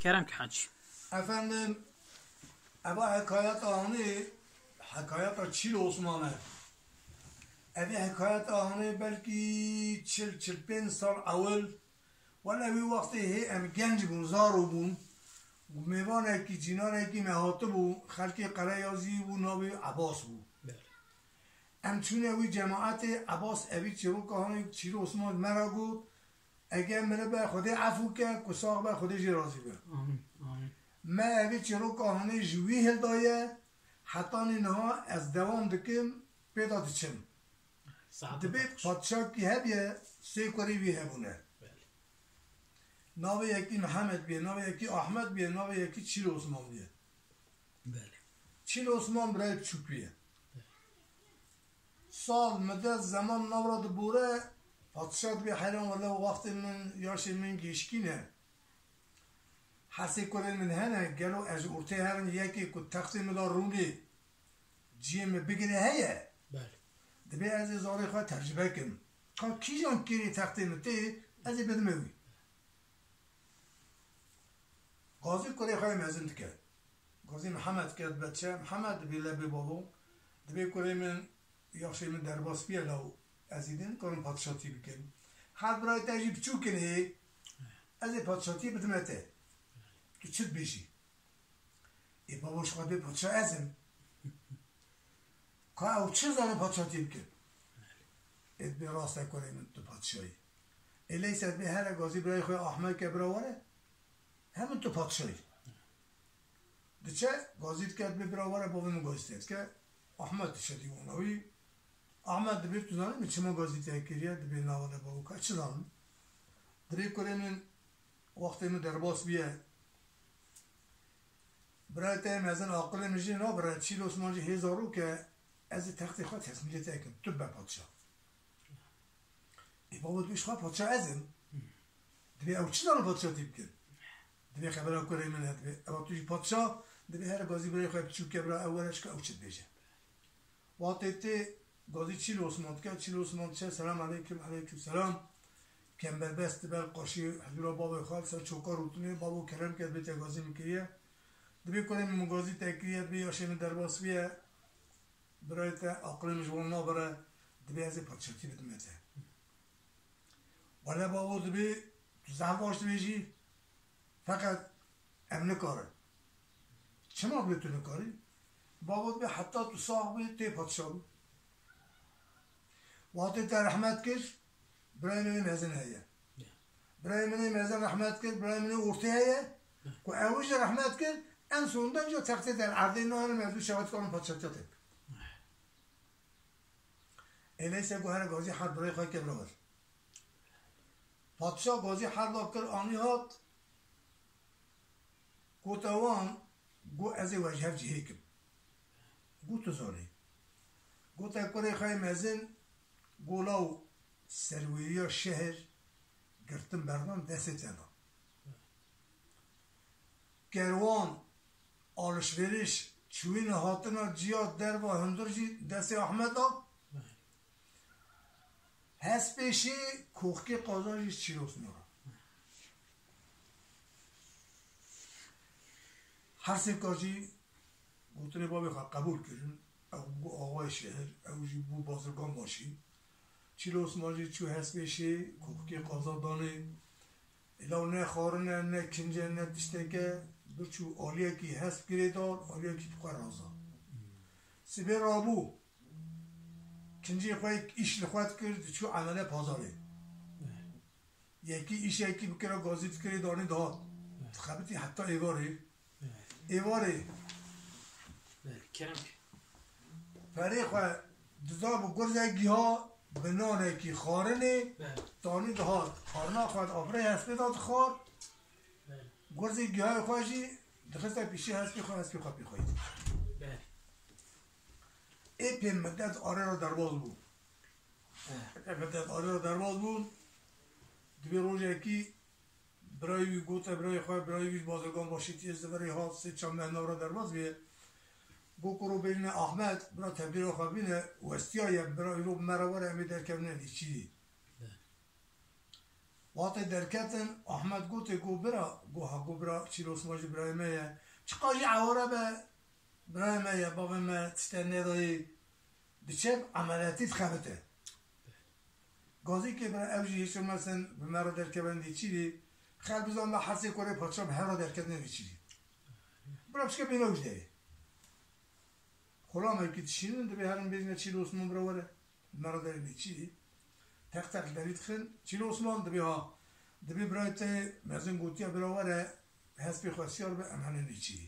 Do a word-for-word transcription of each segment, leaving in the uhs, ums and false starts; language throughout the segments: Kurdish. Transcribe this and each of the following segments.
Kerem ki hacî. Efendim, eva hekayeta hanê, hekayeta Çîl Osman e. Evê hekayeta hanê belkî çil, çil pênc sal ewil, wele wî wextê hê em genc bûn, zaro bûn. Mêvanekî, cînanekî me hatibû, xelkê Qereyazî bû, navê Ebas bû. Belê. Em çûne wî cemaetê, Ebas evî çîroka hanê Çîl Osman me ra got, Eger miribe, Xwedê efû ke, ku sax be, Xwedê jê razî be. Amîn, amîn. Me evî çîroka hanê ji wî hildaye, hetanî niha ez dewam dikim, pê de diçim. Saet Dibê padşah. Padşahkî hebiye, sê kurê wî hebûne. Belê. Navê yekî Mihemed biye, navê yekî Ahmed biye, navê yekî Çîl Osman biye. Belê. Çîl Osman birayê biçûk wî ye. Sal, midet, zeman navra dibore, padşah dibê heyran, wele wextê min, yaşê min gêşkî ne. Her sê kurê min hene, gelo ez ji ortê herim yekê ku textê min da rûnê, ciyê min bigire heye? Belê. Dibê ez ê zarê xwe tecrube kim. Ka kîjan kêrê textê min tê, ez ê bidime wî. Gazî kurê xwe yê mezin dike. Gazî Mihemed ket be çe, Mihemed dibê lebê bavo, dibê kurê min, yaxşê min derbas biye law, ez ê nikarim padşatî bikim. Her birayê te jî biçûk in hê, ez ê padşatî bidime te. Tu çi dibêjî? Ê bavo, ji xwe dibê padşa ez im. Ka ew çi zane padşatî bikin? Ê dibê rast e kurê min, tu padşayî. Ê leyse dibê here gazî birayê xwe Ahmed ke bira were, hemin tu padşayî. Diçe gazî dike dibê bira were bavê min gazî te dike. Ahmed dişe dîwana wî. Ahmed dibê tu zanî min çima gazî te kiriye? Dibê na wele bavo, ka çi zanim? Dibê kurê min wextê min derbas biye. Birayê te yê mezin aqilê min jê nabire, Çîl Osman jî hê zarok e, ez ê textê xwe tesmîlê te kim, tu be padşa. Ê babo, dibê ji xwe padşa ez im. Dibê ew çi zane padşatî bikin? Dibê xebera kurê min e, dibê ewa tu jî padşa, dibê here gazî birayê xwe biçûk ke bira ew were çika ew çi dibêje. Wextê tê gazî Çîl Osman dike, Çîl Osman diçe, selam eleykum, eleykum selam. Kemberbest dibe li qarşî hizûra bavê xwe, li ser çoka rûtinê, bavo kerem ke dibê te gazî min kiriye. Dibê kurê min, min gazî te kiriye, dibê yaşê min derbas biye. Birayê te aqilê min ji wan nabire, dibê ez ê padşatî bidime te. Wele bavo dibê tu zehf baş dibêjî, feqet em nikarin. Çima dibê tu nikarî? Bavo dibê heta tu sax bî, tê padşa bî. Wextê te rehmet kir, birayê min ê mezin heye. Ya. Birayê min ê mezin rehmet kir, birayê min ê ortê heye. Ya. Ku ew jî rehmet kir, en sonunda jî textê te erdê nayê, ez wî şewet karim padşatiya te bikim. Ya. Ê leyse ku here gazî her birayê xwe kevre wir. Padşa gazî her da kir anî hat, gote wan, got, ez ê we ji hev cihê kim. Got, tu zanî. Gote kurê xwe yê mezin, got, law serweriya şehir girtin berdan destê te da. Kerwan, alişveriş, çûyîn û hatina ciya derva hundir jî destê Ahmed da. Hespê şê, koxkê qaza jî Çîl Osman ra. Her sê ka jî gotinê bavê xwe qebûl kirin. Ew bû axayê şehir, ew jî bû bazirgan başî. Çîl Osman jî çû hespê şê, koxkê qaza danê. Ê law ne xwarin e, ne kinc e, ne tiştek e, biçû aliyekî hesp girê dar, aliyekî bi xwe raza. Sibê rabû, kincê xwe îş li xwe dikir, diçû emele pazarê. Yekî îşekî bikira gazî dikirê danê dihat. Dixebitî heta êvarê. Êvarê. Belê, kerem ke. Perê xwe diza bi gurzek giha, bi nanekî xwarinê, Belê. Tanî dihat. Xwarina xwe di abrê hespê de dixwar. Belê. Gurzê gihayê xwe jî dixiste pîşê hespê xwe, hespê xwe pê xwe yî. Belê. Ê pê midet arê re derbaz bû. Belê. Ê midet arê re derbaz bû. Dibê rojekî Birayê wî gote birayê xwe, birayê wî ji bazirgan başî tê, ez li vir ê hat, sê çar meh nav re derbas bûye. Got, kuro bêjine Ahmet, bira tevdîra xwe bîne, westiyaye, bira îro bi me re were, em ê derkevine lîçî. Be. Watê derketin, Ahmet gotê, got, bira, got, ha, got, bira, Çîl Osman jî birayê me ye. Çiqa jî eware be, birayê me ye, bavê me tiştê nedayê. Diçe emeliyatî dixebite. Gazî ke bira ew jî hêşo mesin, bi me re derkevin Nêçîrî. Xelk bizan me hersê kurê padşa bi hev re derketin Nêçîrî. Bira pişke bêne ew ji derê. Xulamekî dişînin, dibê herin bêjine Çîl Osman bira were. Mera derê Nêçîrî. Teq teq li derî dixin. Çîl Osman dibê ha. Dibê birayê te mezin gotiye bira were, hespê xwe siyar be, em henin Nêçîrî.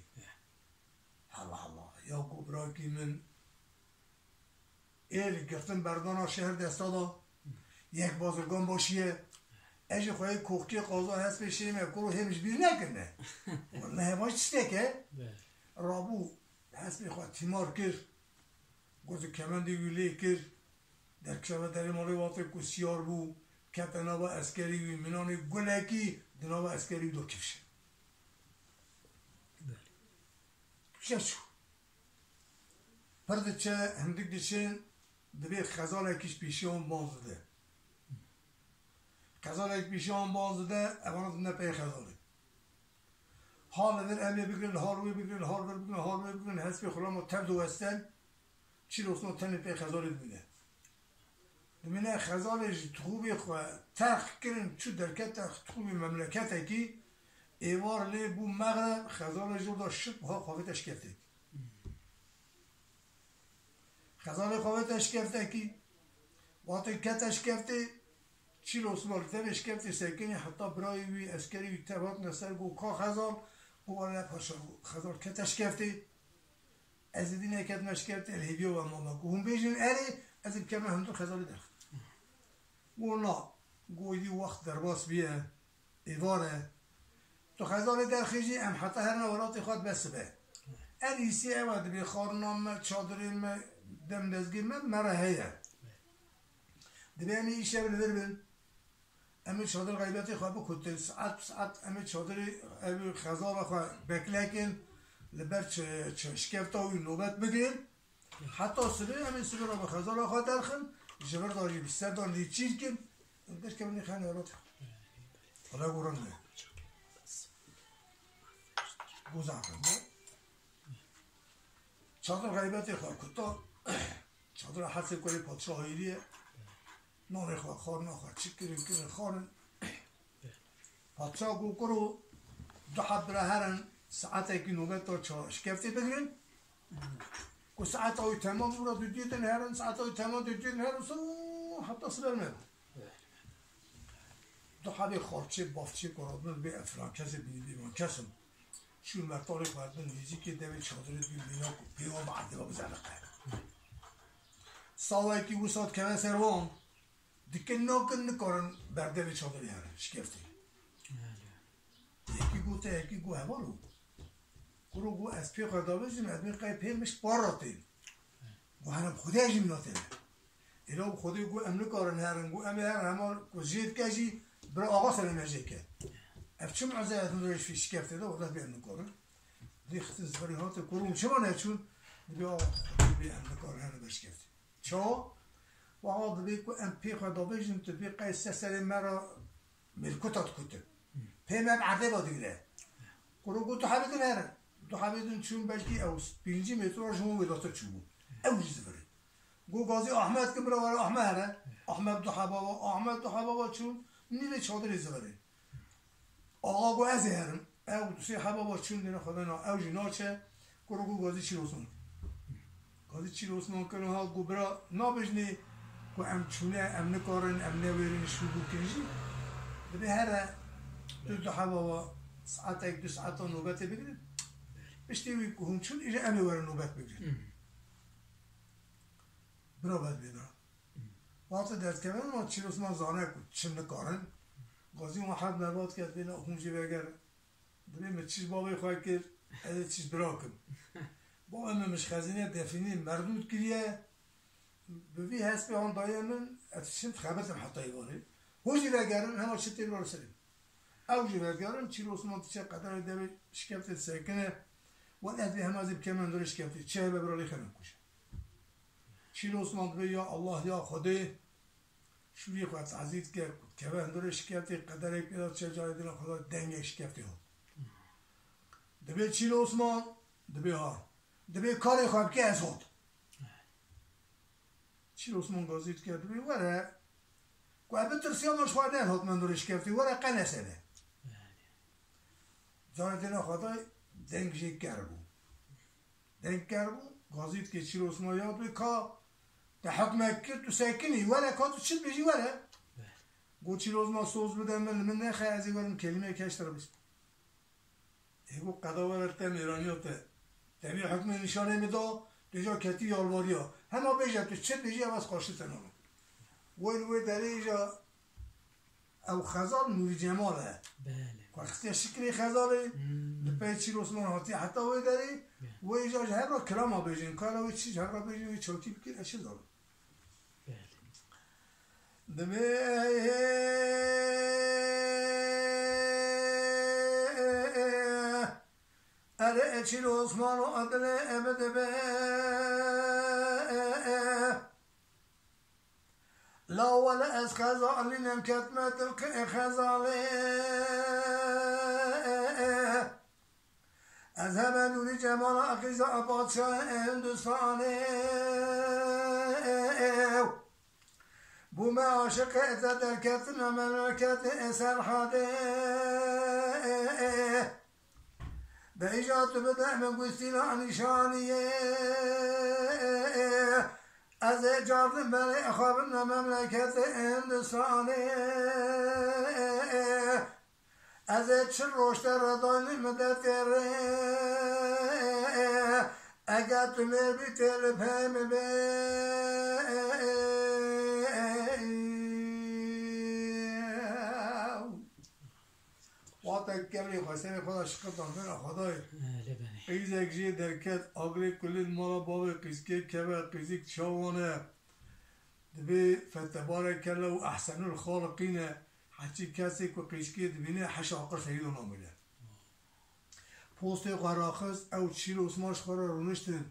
Hela hela. Ya ku birakî min êl girtin berdana şehr desta da. Yek bazirgan başiye. Ez jî xweyê koxkê qaza hespê şême kuro hêm ji bîr nekirine. Welle hema tişteke. Rabû hespê xwe tîmar kir. Gozê kemendê wî lê kir, derkeve derê malê watê ku siyar bû, kete nava eskerî wî, minanê gulekî di nava eskerî wî de kifşe. Belê. Kifşe çû. Pir diçe, hindik diçin, dibê xezalekî ji pêşiya wan baz dide. Xezalek pêşiya wan baz dide, evan didine pey xezalê. Ha li vir em ê bigirin, ha li wê bigirin, ha li vir bigirin, ha li wê bigirin, hespê xulama tev diwestin, Çîl Osman tenê pê xezalê dimîne. Dimîne xezalê ji tixûbê xwe terx kirin, çû derkete tixûbê memleketekî, êvar lê bû mexreb, xezalê jor da şip, ha xwe vête şikeftê. Xezalê xwe vête şikeftekî, watê kete şikeftê, Çîl Osman li devê şikeftê sekinî heta birayê wî, eskerî wî tev hatine ser, got, ka Xezal, got, wele paşa, got, Xezal kete şikeftê, ez êdî neketime şikeftê, li hêviya we mame, got, hûn bêjin erê, ez ê bikevime hundir Xezalê derxim. Got, na, got, êdî wext derbas bûye, êvar e. Tu Xezalê derxîjî, em heta herine welatê xwe bes be. En îsî ew e, dibê xwarina me, çadirê me, dem dezgê me, me re heye. Dibê em ê îşev li vir bin. Em ê çadir xeybetê xwe bikutin. Saet bi saet em ê çadirê ev xezala xwe beklekin. Li ber çi, çi şikefta wî nobet bigrin. Heta sibê, em ê sibê re bi xezala xwe derxin, ji vir de jî bi ser de lîçîr kin, derkevin ê xeynê welatê xwe. Xweda gorand be. Gozan xwe. Çadir xeybetê xwe kuta, çadira hersê kurê padşahî ye. Nanê xwe, xwarina xwe çi kirin, kirin, xwarin. Padşah got, kuro, du heb bira herin, saetekî nobeta ça-, şikeftê bigirin. Ku saeta wî temam bû, dudiyê din herin, saeta wî temam, dudiyê din herin, so heta siber me. Du hebê xalçê, bavçê ku radin bê efran kesê bînî bê van kesin. Şû mertalê xwe din nêzîkê devê çadirê bî bîna ku pê wan bi erdê ve bizeniqe. Sawekî wisa dikeve ser wan. Dikin nakin nikarin berdevê çadirê herin, şikeftê. Belê. Yekî got te, yekî got heval û. Kuro got ez pê xwe davêjim, ez bê qey pê mişt par ra tên. Got herim Xwedê jî min ra têne. Êla got Xwedê got em nikarin herin, got em ê herin hema ku jê dike jî bira axa serê me jê ke. Ev çi mucize ye, ez nirê şikeftê de, wele bê em nikarin. Dê xitin zivirî hate, kuro çima neçûn? Dibê axa Xwedê bê em nikarin herin ber şikeftê. Çawa? Waxa dibê ku em pê xwe davêjin, tu bê qey ser serê me re mêlkuta dikutin. Pê me bi erdê ve digire. Kuro got, du hebê din herin. Du hebê din çûn, belkî ew pêncî metre ji wan wêdatir çûbû. Ew jî zivirî. Got, gazî Ahmet kim bira were, Ahmet here. Ahmet du heba ve, Ahmet du heba ve çûn, nîvê çadirê zivirî. Axa got, ez ê herim. Ew du sê heba va çûn dêne xwe dana, ew jî naçe. Kuro got, gazî Çîl Osman. Gazî Çîl Osman kir, ha got, bira, nabêjinê ku em çûne, em nikarin, em newêrin, şû bû kin jî. Dibê here tu du heba va saetek, du saeta nobetê bigirin. Piştî wî ku hûn çûn, îje em ê werin nobet bigirin. Bira ber bê bira. Wextê derdikevin, ma Çîl Osman zane ku çi nikarin. Gazî wan heb berbat ket, bêne hûn jî vegerin. Dibê min çi ji bavê xwe kir, ez ê çi ji bira kim. Bavê min min ji xezînê defînî merdûd kiriye. Bi vî hespê han daye min, ez çim dixebitim heta êvarê. Hûn jî vegerin, hema çi tê bira li serê min. Ew jî vegerin, Çîl Osman diçe qederê devê şikeftê disekine. Wele ez vê hema zî bikevim hundirê şikeftê. Çi hebe bira lê xemek kuje. Çîl Osman dibê ya Allah, ya Xwedê, şûrê xwe tazî dike ku Keve hundirê şikeftê, qederê pê de çe carê dina xwe de dengê şikeftê hat. Dibê Çîl Osman, dibê ha. Dibê karê xwe bike ez hat. Çîl Osman gazî dike, dibê were. Ku ev bitirsiya min ji xwe derhat hundirê şikeftê, were qe nesene. Carê dina xwe de deng jê ker bû. Deng ker bû, gazî dike Çîl Osman ya dibê ka te hukmek kir, tu sekinî, were ka tu çi dibêjî were. Got Çîl Osman soz bide min, li min nexe, ez ê werim kelîmeyek heşt re bîst. Ê got qeda were te mêraniya te. Te vê hukmê nîşanê min da, tu ca ketî yalwariya. Hema bêje tu çi dibêjî ev ez qarşî te nabim. Wê li wê derê îja Ew Xezal Nûrî Cemal e. Belê. Xwe xistiye şiklê Xezalê, Hmm. li pey Çîl Osman hatiye heta wê derê, Belê. wê îja ji hev re kilama bêjin. Kara wê çi ji hev re bêjin, wê çawkî bikir, ez çi zanim. Belê. Dibê erê Çîl Osman û Adilê em dibe. Lawele ez Xezalî nem ketme dilkê Xezalê. Ez hebe Nûrî Cemala Xîza Padşahê Hindistanê. Bûme aşiqê te derketine memleketê Serhadê. De îja tu bide min gustîna nîşaniyê. Ez ê cardim berê xwe bine memleketê Hindistanê. Ez ê çil roj te re daynî min de têrê. Eger tu mêr bî tê li pey min bê. Wate kevrê xwe serê xwe de şiqirdan bera Xwedayê. He, lê benê. Qîzek jê derket, agirê kulî li mala bavê qîzkê keve, qîzik çawan e. Dibê fetebarek kele û ehsenul xaliqîn e. Heçî kesê ku qîzkê dibîne heş aqil xeyî de namîne. Postê xwe raxist, ew Çîl Osman ji xwe re rûniştin.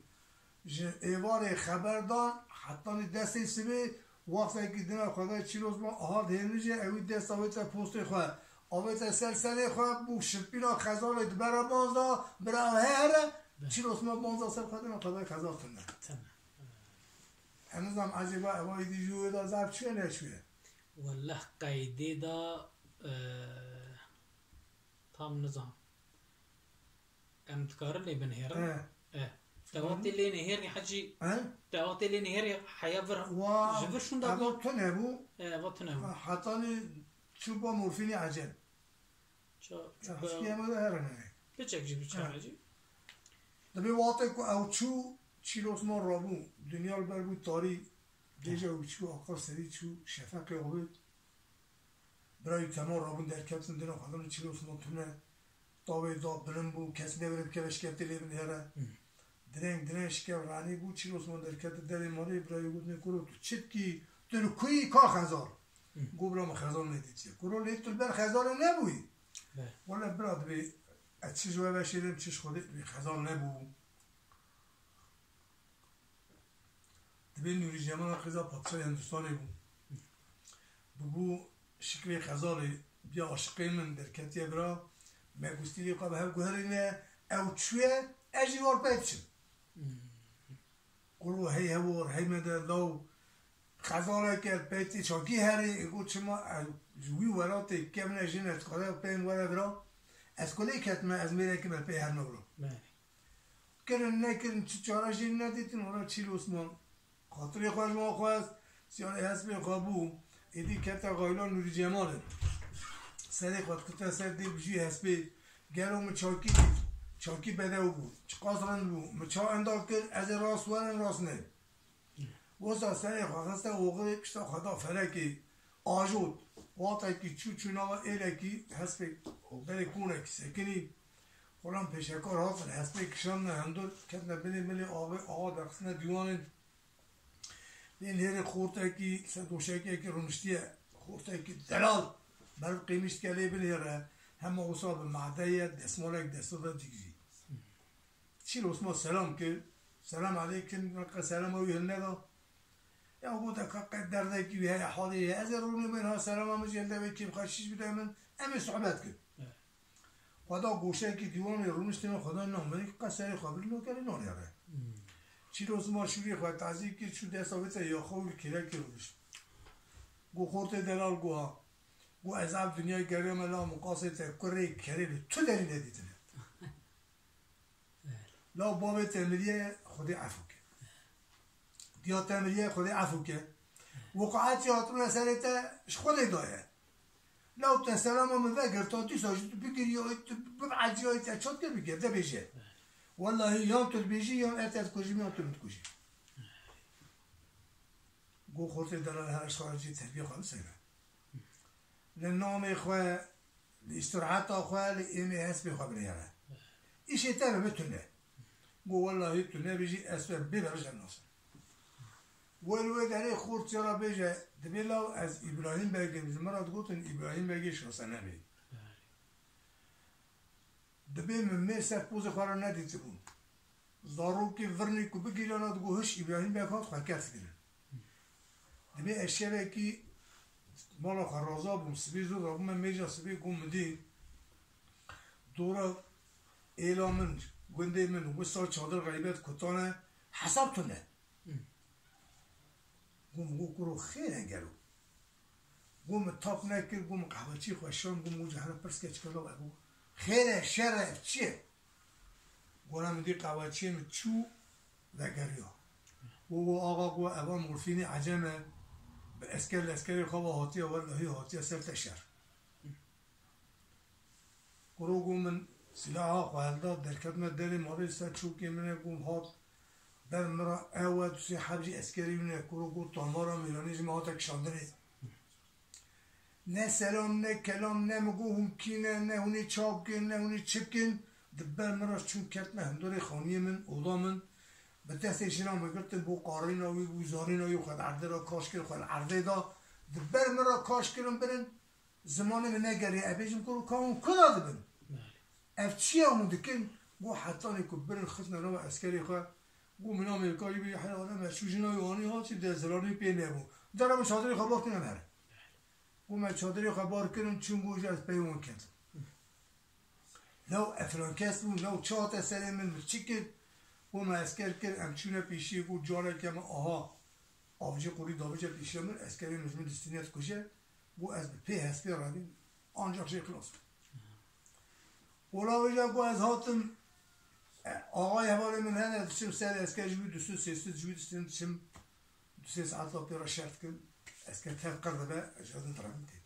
Ji êvarê xeber dan, hetanî destê sibê, wextekî dina xwe de Çîl Osman aha dihêlin jê, ewî dest avête postê xwe, avête ser serê xwe, bû şilpîna Xezalê di bera banz da, bira ew here, Be. Çîl Osman banz da ser xwe dina xwe de Xezal tune. Tune. Ez nizam ecêba eva îdî ji wê de zaf çûye neçûye. Wellah qeydê de, e, tam nizam. Em dikarin lê binihêrin. He. E. Te wextê lê nihêrî hecî, He? te wextê lê nihêrî heya vir, Wa ji vir şûnda eva bû? tune bû. E, eva tune bû. Hetanî çû ba morfînî ecel. Ça, Ya, ça, hespiyê me de here neyê. Piçek jî biçe Ha. hecî. Dibê wextê ku ew çû, Çîl Osman rabû. Dinya li ber bû tarî. Gece ew çû, aqil serî çû, şefeqê avêt. Birayî temar rabûn derketin dina xwe de Çîl Osman tune. Tavê da bilind bû, kes nebire bikeve şiketê lê binêre. Hı. Direng direng şikev ranî bû, Çîl Osman derkete derê malê, birayê gotinê kuro tu çi dikî, tu li ku yî ka Xezal? Hı. Got bira min Xezal nedîtiye. Kuro lê tu li ber Xezalê nebûyî? Be. Wele bira dibê ez çi ji we veşêrim, çi ji Xwedê dibê Xezal nebû. Dibê Nûrî Cemala qîza padşahê Hindistanê bû. Bûbû şiklê Xezalê, biya aşiqê min derketiye bira. Me gustîlê xwe bi hev guherîne, ew çûye, ez jî war pey diçim. Hmm. Quro hey hewar, hey me de law Xezaleke pey tê çakî herê, ê got çima ew ji wî welatê kevne jin ez dikare peyên were bira. Ez kulê ketime, ez mêrekî me pey her newro. Belê. Kirin nekirin, çi çare jê nedîtin, were Çîl Osman. Xatirê xwe ji wan xwest, siyarê hespê xwe bû, êdî kete xayla Nûrî Cemalê. Serê xwe dikite ser dê bijî hespê. Gelo min çakî dît, çakî bedew bû. Çiqas rind bû. Min ça enda kir, ez ê rast werim, rast ne. Wisa serê xwe xiste oxirê pişta xwe da ferekê. Ajot. Wextekî çû çû nava êlekî hespê berê konekî sekinî. Xulam pêşekar hatin hespê kişandine hundir, ketine binê milê avê, awa derxistine dîwanên. Lê nêrê xortekî, ser doşekekî rûniştiye. Xortekî delal. Meriv qêmîş dike lê binêre. Hema wisa bi made ye, desmalek desta de digijî. Çîl Osman selam kir. Selam aleykim. Qe selama wî hilneda. Ya gote ka qet derdekî wî heye, halê heye. Ez ê rûnê min ha selama min jê de wê kêfxweşîş bide min. Em ê sohbet kin. Evet. Xweda goşekî dîwanê rûniştê min, Xweda namê qeserê xwe bir lokerê nonêre. Hmm. Çîro zima şûrê xwe tazî kir, çû desta wê te ya xwe û li kêlekê rûnişt. Go xortê delal go ha. Go ez ev dinyayê geriyame la miqasê te kurê kerê li tu derî nedîtine. Law bavê te miriye, Xwedê efû ke. Diya te miriye, Xwedê efû ke. Wiqayetî hatibûne serê te ji Xwedê daye. Law te selama min vegirta, dîsa jî tu bigiriyayî, tu bibeciyayî, te çat kir bike, de bêje. Wellahî yan tu dibêjî, yan ez te dikujim, yan tu min dikujî. Go xortê delal her ji xwe re cê terbiya xwe biseyne. Li namê xwe, li îstiraheta xwe, li êmê hespê xwe binêre. Îşê te bibe tune. Go wellahî tu nebêjî, ez te bê berij nasim. Wê li wê derê xortê re bêje, dibê law ez Îbrahîm Beg im, ji min re digotin Îbrahîm Begê Şasenemê. Dibê min mêr ser pozê xwe re nedîtibû. Zarokê virnê ku bigiriyana digo hiş Îbrahîm Beg hat xwe kef digirin. Dibê ez şevekî mala xwe raza bûm, sibê zû rabûme mêja sibê ku min dî dora êla min, gundê min, wisa çadir xeybet kutane hesab tune. Go min go kuro xêr e gelo. Go min tap nekir, go min qehweçî xwe şand, go min go cehre pirs ke çikelo ev. Xêr e, şer e, ev çi ye? Gona min dî qehweçiyê min çû vegeriya. Go go axa go eva morfînê ecem e, bi esker leskerê xwe ve hatiye, wellahî hatiye ser te şer. Kuro go min silaha xwe hilda, derketime derê malê ser çokê min e, go hat ber min re ew e, du sê heb jî eskerê wî ne. Kuro go tamara mêranê ji min hate kişandinê. Ne selam, ne kelam, ne min go hûn kî ne, ne hûn ê ça bikin, ne hûn ê çi bikin. Di ber min re çûn ketine hundirê xaniyê min, oda min. Bi destê jina min girtin, bo qarîna wî, bo zanîna wî xwe li erdê re kaş kir, xwe li erdê da. Di ber min re kaş kirin birin. Zimanê min negerê, ez bêjim kuro ka hûn kula dibin? Belê. Ev çi ye hûn dikin? Go hetanê ku birin xistine nava eskerê xwe. Go min Amerîkayî bêje hela ne me çû jina wî anî ha çi de ziranî pê nebû. Dera min çadirê xwe bar kirin em herin. Go me çadirê xwe bar kirin, çûn go ji ez pey wan ketim. Law ev filan kes bû, law çi hate serê min, min çi kir? Go me esker kir, em çûne pêşiyê, go careke me aha avcî qurî davêje pêşiya min, eskerê min ji min distîne dikuje, go ez bi pê hespê re bîm, ancaq jê xilas bim. Ola wê jî go ez hatim, e, axayê hevalê min hene, diçim ser esker ji wî du sed sê sed ji wî distînim, diçim du sê saet la pê re şer dikim, esker tev qir dibe, ez ji hev didirevim tê.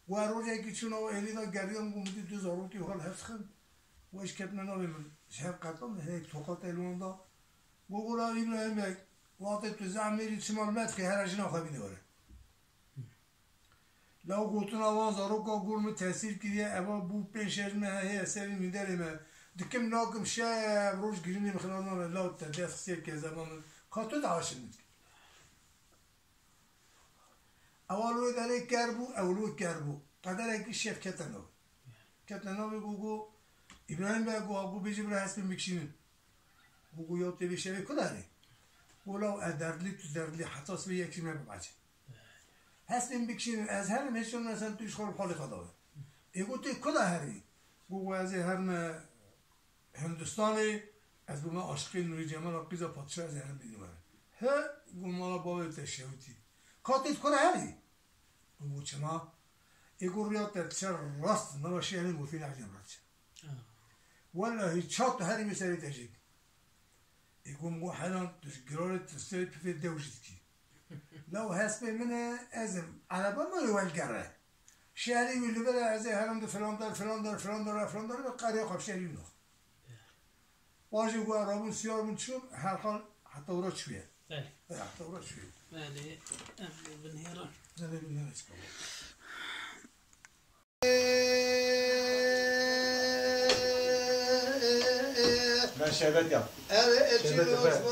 Û her rojekî çûna û êlî de geriyan, û min dî du zarokî xwe li hev dixin. Û eş ketine navê min. Ji hev qetand, heyek toqat el wan da. Got, "Wela Îbrahîm Beg, wextê tu zehmêrî çima li me dixî, here jina xwe bîne were." Law gotina wan zaroka gor min tesîr kiriye, eva bû pênc şeş meh heye serî nûnerê me. Dikim nakim şev roj girînê min xina nane, law te dest xistiye kezeba min. Ka tu diaşin min dikî. Ewa li wê derê ker bû, ew li wê ker bû. Qederekî şev kete navê. Kete navê, got, got, Îbrahîm Beg, got, got, bêjî bira hespên bikişînin. Got, got, ya tê vê şevê ku derê? Got, law ez derdlî, tu derdlî, heta sibê yek jî me bibecê. Hespên bikişînin, ez herim, hêç olmasa tu ji xwe li halê xwe dawe. Ê, got, tê ku de herî? Got, got, ez ê herime Hindistanê, ez bûme aşiqê Nûrî Cemala qîza padşah, ez ê herim bînim were. He, got, mala bavê te şewitî. Ka tê dikore herî? Got, çima? Ê, got, riya te diçe rast, nava şehrê morfîn ecem re diçe. Ah. Wellahî ça tu herî wê serê te jêk. Ê, got, got, helan tu ji girarê tirsê pifê dew jî dikî. Law hespê min e, ez im. Ereba min ê welgere. Şehrê wî li vir e, ez ê herim di filan der, filan der, filan der, filan der, qeriya xwe bi şehrî wî naxim. Pajê ku rabûn siyar bûn çûn, her hal heta wira çûye. Belê. E, heta wira çûye. Belê, em ê binêrin. Em ê binêrin, çıkalım. Ben şerbet yap. Şerbet yap.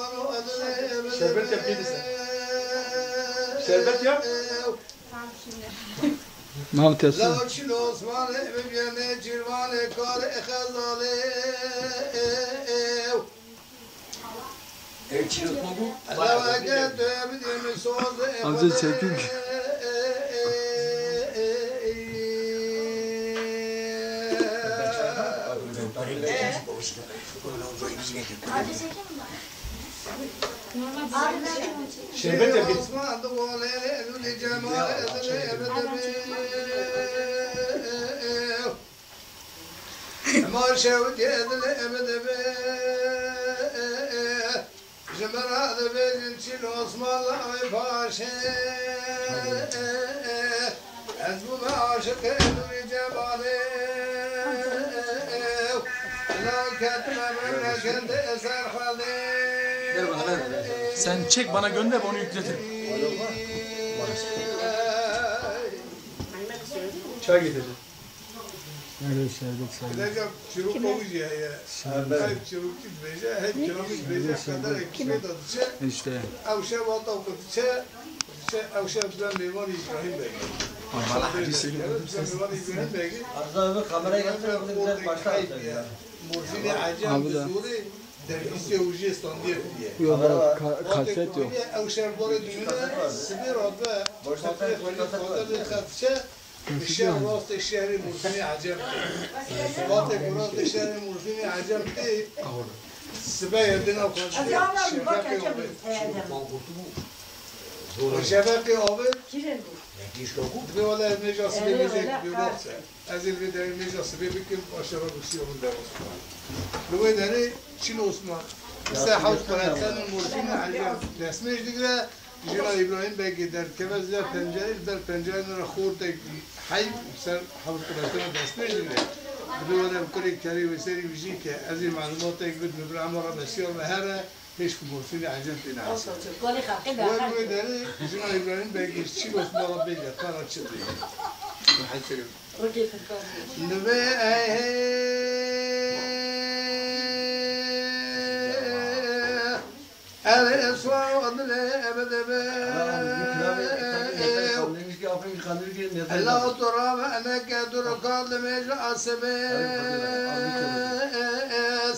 Şerbet yap, yedi sen. Şerbet yap. Tamam şimdi. Mam teslim. Laçin Osman, evim yerine cirvan, kar, e, xezale, ev. Ev çi Osman bu? Bayağı. Amca çekik. Şerbet yapayım. Ma şewitê dilê min dibe, ji min re dibêjin çîl Osmanla wê paşê. Ez bûme aşiqê Nûrî Cemalê, la ketime memleketê Serhedê. Sen çek, bana gönder, onu yükletin. Çay getirdim. Nerede şerbet şerbet. Bilecek çirûk ewî jî heye. Şerbet. Her çirûkî dibêje, her kilamî dibêje, qederek kişê de diçe. İşte. Ew şeva da ku diçe, diçe, ew şev dibe mêvanî Îbrahîm Begî. Ay, valla hadîs. Dibe mêvanî Îbrahîm Begî. Arda abi kamerayı getirin, bunu güzel baştan atacağız ya. Morfînê Ecem bi zorê dervîsê û jê standiye kiriye. Yok, yok, ka-, kaset yok. Ew şev borê dimîne, sibê re be, xatirê xwe lê xwaze lê xwe diçe. Şev rastê şehrê Mursinê Ecem tê. Vatê ku rastê şehrê Mursinê Ecem tê, sibe ye dina xwe şefeqê avê. Şefeqê avê. Divê wele ez mêja sibê mêjek bê wexte. Ez ê li vê derê mêja sibê bikim, paşê re gusiya min derbas bikim. Li wê derê Çil Osman, li ser hewz quretenin Mursinê Ecem destmêj digire. Jina Îbrahîm Begê derdikeve li ber pencerê, li ber pencerê nira xortek heyv li ser hewz quretena destmêj digire. Divê were bi kurê kerê wê serî wî jî ke ez ê malûmatek bidim, bi ema re besiya me here, pêş ku Mursinê Ecem tê nehesê. Wê wê derê jina Îbrahîm Begê ji Çil Osman re bêje, kara çi dê. Divê ey Erê eswa dilê ebede be. Ela tu rave eneke tu rokal dimêj asebe.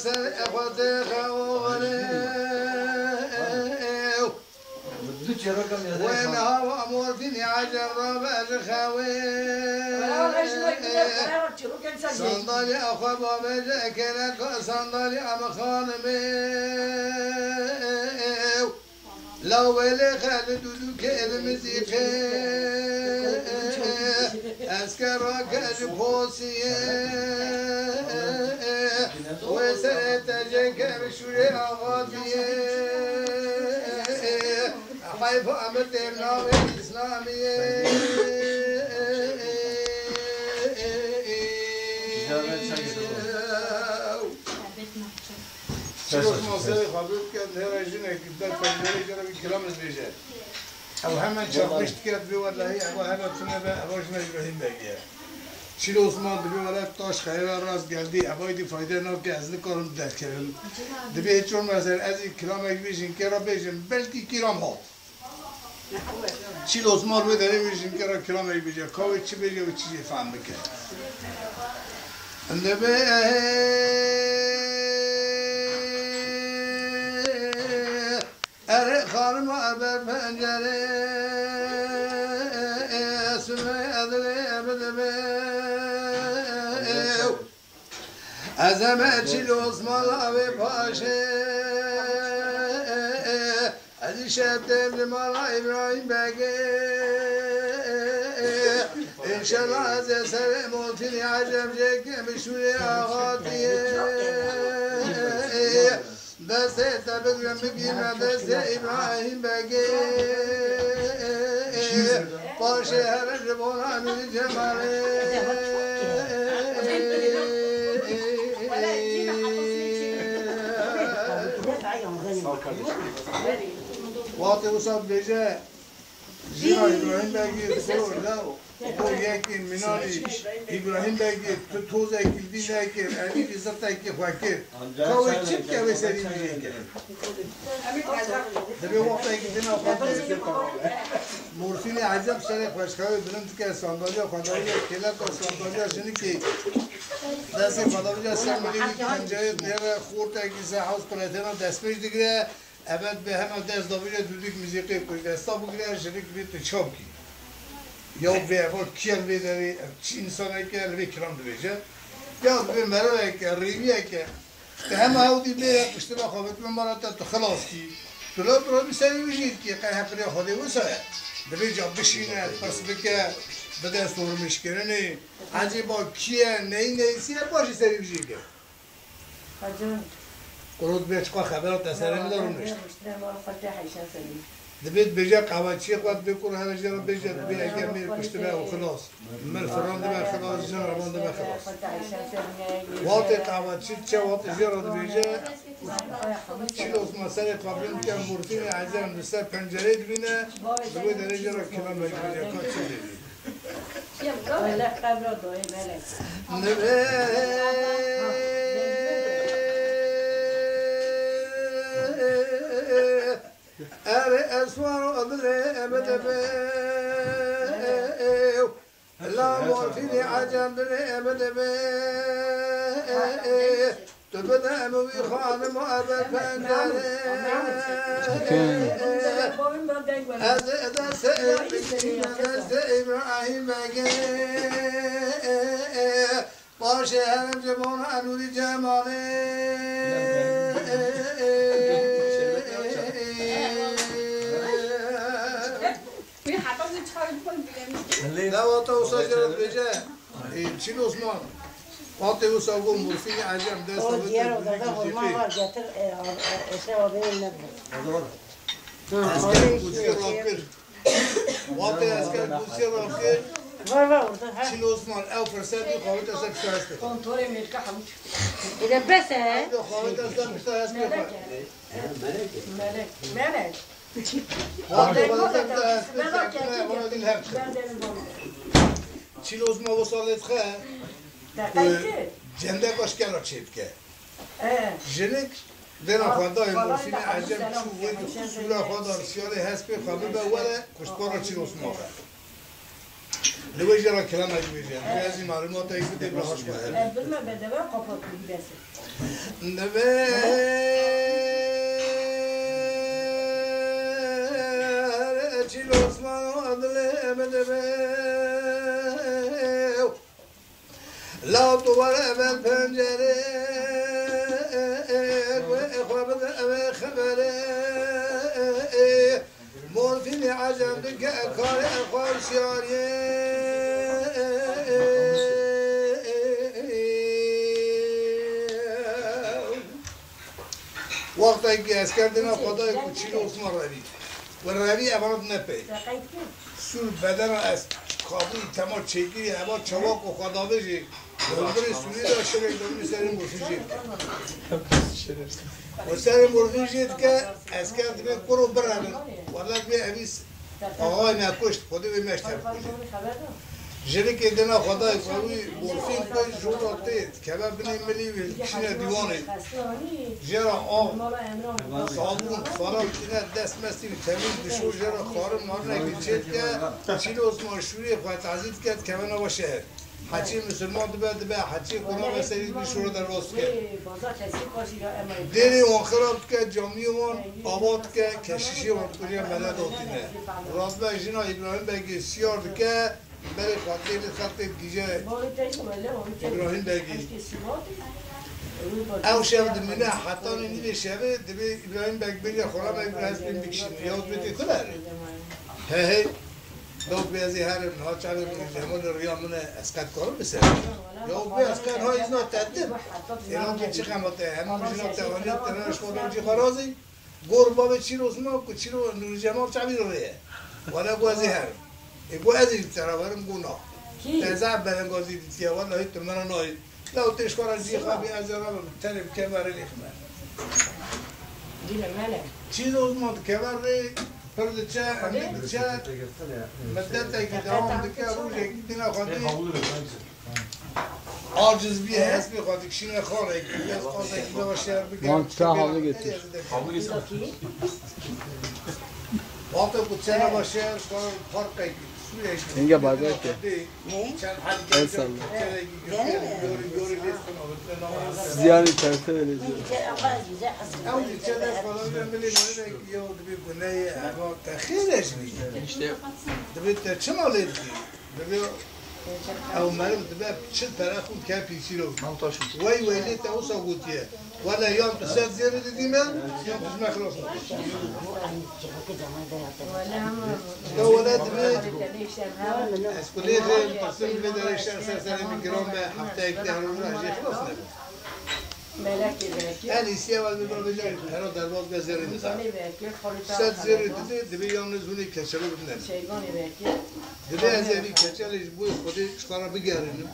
Ser exwate xewo vane. Wê niha wa morfînî Ecem rave ji xewê. Sandalya xwe bavêje kêleka sandalya em xanimê. La welê xelid û dûkê li mizîqê. Eskera ke ji posiyê. Wê serê te jê ke bi şûrê axafiyê. Heyfa min têr navê Îslamiyê. Çîroz Maserê xwe bike, nêra jinek, ber pencerê jê re bir kilam ez bêje. Ew hemen çarpış dike, divê wellahî, ewa hela tune be, ewa jina Îbrahîm Begî ye. Çîl Osman divê wele taş xeyra rast geldi, ev aydî fayde nake, ez nikarim derkevim. Divê hiç olmazsa ez ê kilamek vê jinkê re bêjim, belkî kilam hat. Çîl Osman wê derê wê jinkê re kilamek bêje, ka wê çi bêje û çi jê fehm bike. Divê Erê xanima ber pencerê, Sumeyye dilê bidibe. Ez heme Çîl Osmanla wê paşê, ez îşev têm li mala Îbrahîm Begê. Înşallah ez ê serê Motînî Ecem jê kim bi şûrê axatiyê. Destê te bigrim bigîme destê Îbrahîm Begê. Paşê here ji bona Nûrî Cemalê. Wextê wisa dibêje, Jina Îbrahîm Begî, sor lew, bo yekî minanî Îbrahîm Begî, tu tozekî li vî nekir, evî vî zirtekî xwe kir. Ka wê çi bike wê serî vî jê kir? Divê wextekî dina xwe tê. Morfînê Ecem serê xwe ji xewê bilind dike, sandalya xwe dawî, kêleka sandalya jinikê. Destê xwe dawî ser milê wî, pencerê dinêre, xortekî ser hewz quretêna destmêj digire. Eve dibê hema dest davêje dûdûk muzîkê ku desta bigire, jinik dibê tu çav kî. Ya vê eva kî ye li vê derê, ev çi însanek e, li vê kilam dibêje. Ya dibê merivek e, rêwiyek e. Tu hema ew dî bê piştî me xwe bikime mala te, tu xilas kî. Tu la tu rabî serê wî jî dikî, qey hepirê Xwedê wisa ye. Dibê ca bişîne, pirs bike, bide sormîşkirinê. Ecêba kî ye, neyî neyîsî ye, paşê serê wî jî dike. Qurot bê çiqa xebera te serê min de rûnişt. Dibê dibêje qehweçiyê xwe dibê kur here jê re bêje dibê eger mêr kuştibe ew xilas. Mir firan dibe xilas, jin revan dibe xilas. Wextê qehweçî diçe wextê jê re dibêje çîl Osman serê qebrê dike morfînê ecem li ser pencereyê dibîne, li wê derê jê re kilamek dibêje ka çi dibê. Öyle kabra doyum hele. Nibê erê eswar o dilê ebe dibê. La morfînê ecem dilê ebe dibê. Tu bide em wî xanim û ebe pencerê. Ez ê destê Îbrahîm, destê Îbrahîm Begê. Paşê herim ji bona Enûrî Cemalê. Wî heta wî çawa xwe bilemî. Lewata wisa jê re dibêje, ê, Çîl Osman, wextê wisa got morfînê ecem dest O diya dada hurma var getir, e, a-, e, eşe abinin ne bu? Esker kuzî rakir. Wextê esker kuzî rakir. Var, var orada, ha. Çîl Osman, ew firsetî xwe wite ser pişta hespê. Kontrolê mêrka hewt. Ele bes e. Ew xwe wite ser pişta hespê xwe. Melek. Melek. Wextê xwe dide destê Sekine, vana dîl hev dixe. Çîl Osman wisa lê dixe, cendeka şikena çêbike. Jinik dêna xwe dayê morfînê ecem çû wê dixwî sûra xwe da li siyarê hespê xwe bibe were kuştbara Çîl Osman be. Li wê jê re kilamek bêje. Em ez jî malûmatê bidê bi haş xwe hebe. Ez bilme bedeve kapat bidî bes e. Nivê Çîl Osman û Adilê Emedê be. La tu were eve pencerê, wê xwe bide eve xeberê. Morfînê ecem dike karê xwe şiyariyê. Wextekî esker dêna xwe dayê ku Çîl Osman revî. We revî evana dine pey. Sûr bedena ez kabûyî tema çêkirî eva çawa ku xwe davêjê hundirê Sûriyê de şerek dewî serê morfî jê dike. Û serê morfî jê dike, esker dibê kuro birevin. Wele dibê evî s-, axayê me kuşt, Xwedê wê meşt hev kujê. Jinikê dina xwe dayê ku wî morfîn ku jûra tê, dikeve binê milî wî, dikişîne dîwanê. Jê re av, sabûn, falan tîne dest mestî wî temîz dişo jê re xwarin marinekî çê dike, Çîl Osman şûriyê xwe tazî dike, dikeve nava şehir. Heçî misilman dibe, dibe, heçî ku nabe serî dişo re de rast dike. Dêrê wan xirab dike, camiyê wan ava dike, keşîşê wan dikuje mele datîne. Rast be jina Îbrahîm Begê siyar dike, berê xwe tê li xetê digije Îbrahîm Begî. Ew şev dimîne, hetanî nîvê şevê dibê Îbrahîm Beg bêje xwe re, Beg bi hespê bikişîne. Ya dibê tê tu herê. He he. Dawk bê ez ê herim, niha çavê min, lê min riya min e, ez qet karim biserim. Ya bê ez qet niha îzna te dim. Êlan ke çi qemat e, hemû min jina te aniya, te ne şko cî xwe razî. Gor bavê Çîl Osman ku Çîl Nûrî Cemal çavî rê ye. Wele got ez ê herim. Ê got ez ê li te re werim, got na. Te zaf belengazî dîtiye, wele hî tu min re nayî. Lew tê ji xwe re cî xwe bî, ez ê rabim, tenê bi kemerê lêxime. Dîle mele. Çîl Osman dikeve rê, pir diçe, endî diçe, middetekî dewam dike, rojekî dîna xwe dî. Aciz bî, hespê xwe dikişîne xalekî, dest qasekî lava şer bike. Wan ça havlu getir. Wexta ku çene va şer, xwe parkekî. Yenge, bardak ye. El salla. Ziyanê çerçeve. Ew çi dest bala min ê, min ê, min ê, ya dibê guneyê, eva te xêr e ji bî. Dibê te çima lê dikî? Dibê ew meriv dibe çil pere xwe bike pîsîro. Wey wey lê te wisa gotiye. Wele yan tu ser zêrê didî me, yan tu ji me xilas nabî. Ya wele dibê ez kulê xê, qasir vê derê şer ser serê min giran be, hefteyek deh roj jê xilas nebim. En îsî ew ez bibim vêca hera derbas be zêrê min da. Ser zêrê didê, dibê yan ne zûnê keçelo bidine. Dibê ez ê vî keçelê ji bo Xwedê ji xwe re bigerînim.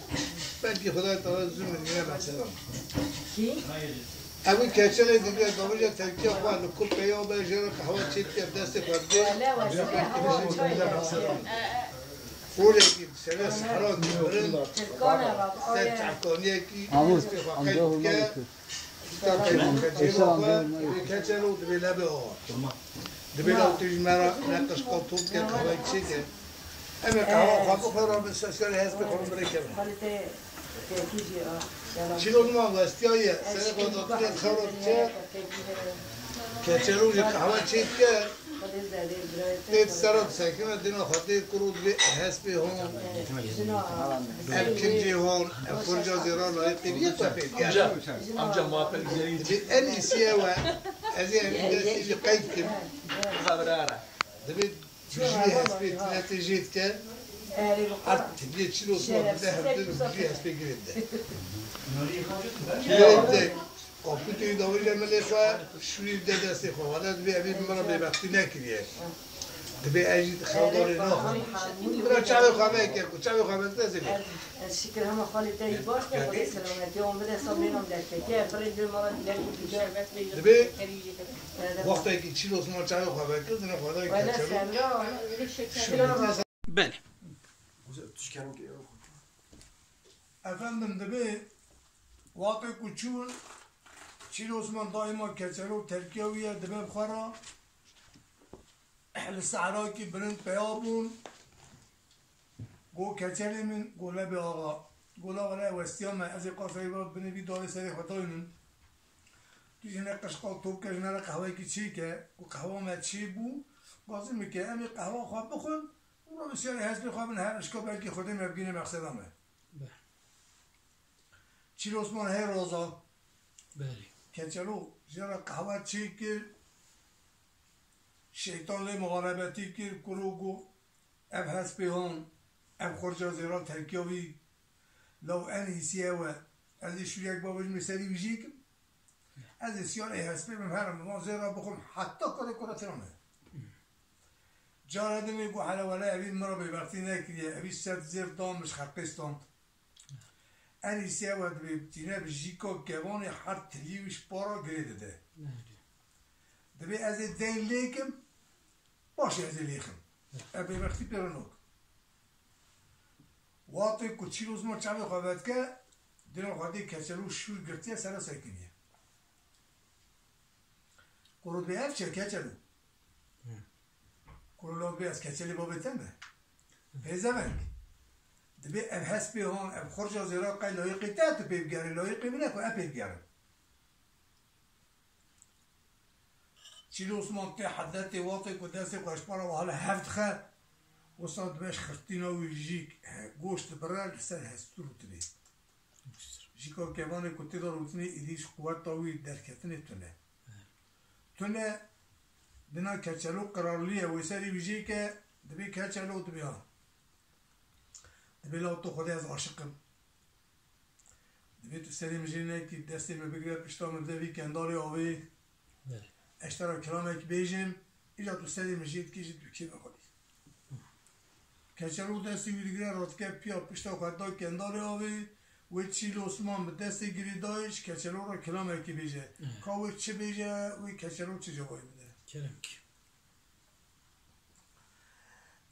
Belkî Xwedayê Teala zû min dîne meqseda min. Ew ê keçelê digre, gavêje terkiya xwe li ku peya be, jê re qehwe çê dike, destê xwe dike. Rojekî sere sehra dî mirin, ser çavkaniyekî destê xwe qey dike. Dîka qey xwe, cêma xwe, dibê keçelo, dibê lebe awa. Dibê law tu ji me re ne qişqa top ke, qehweyek çêke. Em ê qehwa xwe bixwe, rabin ser serê hespê xwe, min birê kevin. Çîroz ma westiyaye, serê xwe datire, xew re diçe. Keçelo jî qehwe çêdike. Tê di sera disekine, dîna xwe tê kuro dibê hespê hon. Ev kincê hon, ev xurca zêra layê tê bîye ku pê diye. Amca, amca muhabbet güzel. Dibê en îsî ew e. Ez ê evî destê jî qey dikim. Xebrara. Dibê Bijî hespê tine tê jê dike. Ert tibiyê çilo sima bide hevdin bijî hespê girê bide. Girê bide. Kapûtê wî dawêje milê xwe, şûrî bide destê xwe. Wele dibê evî min re bêbextî nekiriye. Dibê ez jî xew darê naxim. Bira çavê xwe veke ku çavê xwe veke ez ê lê. Ez şikir hema xalê te yî baş be, Xwedê selametî wan bide, sabê nam derketiye, birê dê mala derketiye. Dibê Wextekî çîl Osman çavê xwe vekir, dine xwe de Wele keçelo. Senda, şûrî. Belê. Efendim, dibê wextê ku çûn, çîl Osman daîma keçelo terkiya wî ye, dibe bi xwe re li sehrakî bilind peya bûn. Go keçelê min, go Lebê axa. Go la wele westiya me, ez ê qasayî ve binê vî darê serê xwe daynin. Tu jî ne qişqa top ke, ji me re qehweyekî çêke, ku qehwa me çê bû, gazî min ke em ê qehwa xwe bixwin û re bi siyarê hespê xwe bin her işka belkî Xwedê me bigîne meqseda me. Be. Çîl Osman hey roza. Belê. Keçelo jê re qehwe çêkir, şeytan lê muxarebetî kir, kuro got, Ev hespê hon, ev xurca zêra terkiya wî, law en îsî ew e. Ez ê şûriyek bavêjim ê serî wî jê kim. Ez ê siyarê hespê bim herim, van zêra bixwim, heta kurê kura tira me. Cara din wê got, hele wele evî min re bêbextî nekiriye, evî sed zêr da min ji xeqê stand. En îsî ew e dibê tîne bi jîka kevanê her tiriyê wî ji para girê dide. Dibê ez ê deyn lê kim, Baş e, ez ê lêxim. Ev bêbextî pê re nok. Wextê ku çîl Osman çavê xwe vedike, dina xwe dê keçelo şûr girtiye, sere sekiniye. Kuro dibê ev çi ye keçelo? Kuro la dibê ez keçelê babê te me. Pêzeveng. Dibê ev hespê han, ev xurca zêra qey layiqê te, tu pê bigerê, layiqê min e ku ez pê bigerim. Çîl Osman tê hedetê, wextê ku destê xwe ji para wiha li hev dixe, wisa dibe ji xirtîna wî jîk, he, goşt dibire, li ser hestû rûtinê. Jîka kevanê ku tê de rûtinê, êdî ji quweta wî derketinê tune. Tune, dina keçelo qirarlî ye, wê serê wî jê ke, dibê keçelo, dibê ha. Dibê law tu Xwedê ez aşiq im. Dibê tu serê min jê nekî, destê min bigire, pişta min bide vî kendalê avê. Belê. Ez ji te re kilamekî bêjim, îja tu serê min jê dikî, jî tu kêfa xwe dî. Keçelo destê wî digire, radike piya, pişta xwe da kendalê avê, wê Çîl Osman bi destê girêdayî ji keçelo re kilamekî bêje. Hı. Ka wê çi bêje, wê keçelo çi cewabê bide? Kerem ki.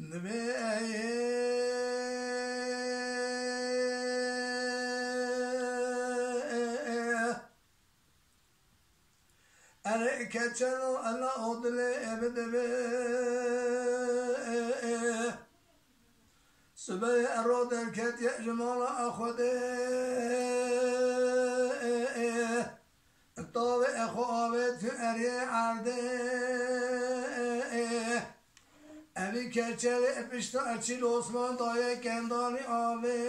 Dibê erê keçelo ela o dilê ev dibê. Sibehê ero derketiye ji mala Xwedê. Tavê xwe avêt erê erdê. Evî keçelê pişta Çîl Osman daye Kendanî avê.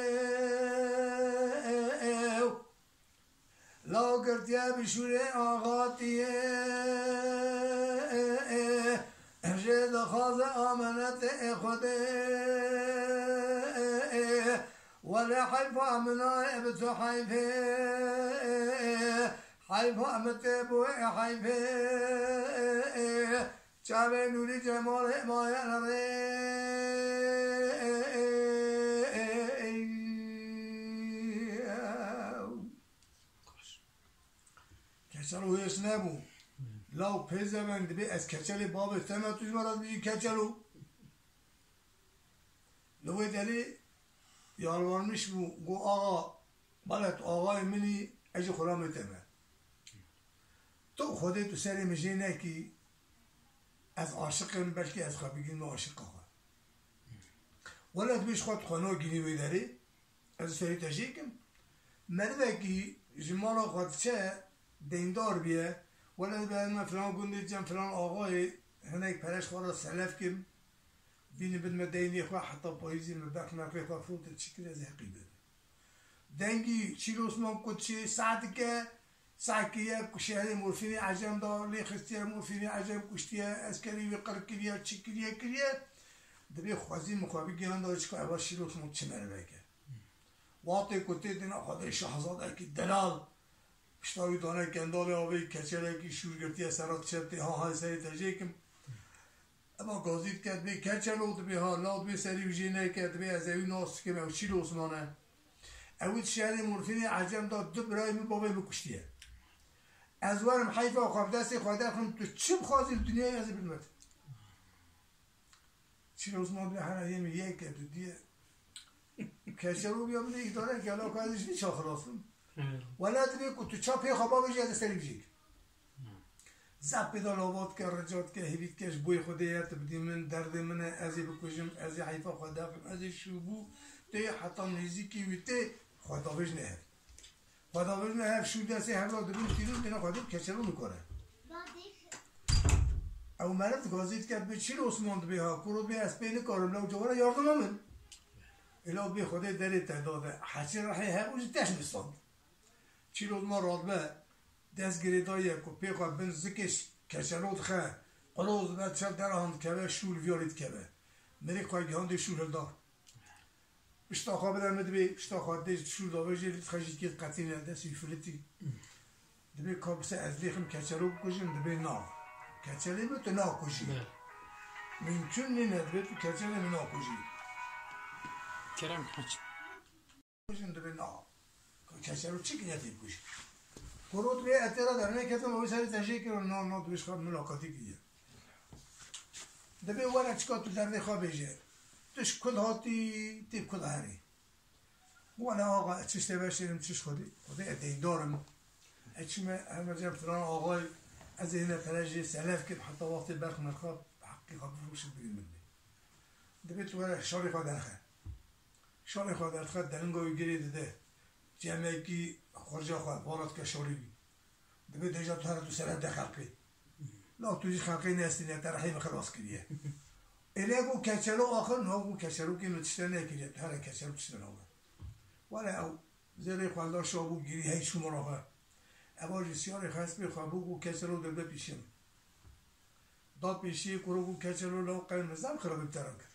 Law girtiye bi şûrê axatiyê. Jê dixwaze amenetê Xwedê. Wele heyfa min a bi tu heyfê. Heyfa min tê bo ê heyfê. Çavê Nûrî Cemalê maye nerê. Keçelo hêrs nebû. Law pê zeveng dibê ez keçelê bavê te me, tu ji me re dibêjî keçelo. Li wê derê yalvarmiş bû, got, axa, bale tu axayê min î, ez jî xulamê te me. Tu Xwedê tu serê min jê nekî, ez aşiq im, belkî ez xwe bigînim aşiqa xwe. Wele dibê ji xwe tu xwe nagînî wê derê, ez serê te jê kim. Merivekî ji mala xwe diçe, deyndar biye, wele dibe ez me filan gundê cem filan axayê, hinek pere ji xwe re selef kim, bînin bidime deynê xwe, heta payîzê min berx merxê xwe firotin çi kir, ez ê heqî bibim. Dengî Çîl Osman ku çi seh dike, seh kiriye ku şehrê morfînê Ecem da, lê xistiye morfînê Ecem kuştiye, eskerî wî qir kiriye, çi kiriye, kiriye. Dibê xwezî min xwe bigihanda çika eva Çîl Osman çi merivek e. Wextê ku tê dina xwe dê şahzadekî delal, pişta wî dane kendalê avê keçelekî şûr girtiye sera diçe tê ha ha serê te jê kim. Eva gazî dike dibê keçelo dibê ha law dibê serî wî jê neke dibê ez ewî nas dikim ew Çîl Osman e. Ew di şehrê morfînê Ecem da du birayê min bavê min kuştiye. Ez werim heyfa xwe bi destê xwe derxim tu çi bixwazî li dinyayê ez ê bidime te. Çîl Osman dibê hera yê min yek e tu diye. Keçelo biya min ê îdare ke la ka ez ji vî ça xilas bim. Wele dibê ku tu ça pê xwe bavêjî ez ê serî bijêkim. Zaf pê de lava dike, rica dike, hêvî dike ji boyê Xwedê ye tu bidî min, derdê min e, ez ê bikujim, ez ê heyfa xwe derxim, ez ê şûbû tê heta nêzîkî wî tê xwe davêjine hev. Xwe davêjine hev şû destê hevla dibin tîrû dêne xwe dê keçelo nikare. Ew meriv gazî dike dibê Çîl Osman dibê ha, kuro dibê ez pê nikarim, lew cewara yardima min. Ê law bê Xwedê derê te dade. Heçî rehê hev û ji teş nistand. Çîl Osman radibe, dest girêdayî ye ku pê xwe bin zikê keçelo dixe, qiloz dibe, çel derahan dikeve, şûl viyarî dikeve. Mirê xwe gihandê şûl hilda. Pişta xwe bide min dibê, pişta xwe dê şûl davêjê, lî dixe jî kê diqetîne, destî wî filitî. Dibê ka bise ez lêxim keçelo bikujim, dibê na. Keçelê min tu nakujî. Be. Mümkün nîne, dibê tu keçelê min nakujî. Kerem Hac. Kujin dibê na. Keçelo çi kiriye tê kujî. Kuro dibê etê re dernekefin, ew serê te jê kirin, na, na, dibê ji xwe milakatî kiriye. Dibê were çika tu derdê xwe bêje. Tu ji kul hatî, tê kul herî. Wele axa, ez çi ji te beşêrim, çi ji Xwedê. Xwedê ez deyndar im. Ez çime, heme cem filan axayê, ez ê hine pere jê selef kim, heta wextê berx merxa heqî xwe bifroşim bigin min bê. Dibê tu were şalê xwe derxe. Şalê xwe derdixe, delinga wî girê dide. Cemekî xurca xwe, vara dike şalê wî. Dibê deja tu here tu sere de xelqê. La tu jî xelqê nestîne, te rehê min xilas kiriye. Êlê ku keçelo axir, niha ku keçelokê min tişte nekiriye, tu here keçelo tişte nabe. Wele ew zêrê xwe da şa bû girî hey çû mala xwe. Eva jî siyarê xespê xwe bû ku keçelo derde pîşe min. Da pêşiyê kuro ku keçelo law qey min zam xirabî bi te re kir.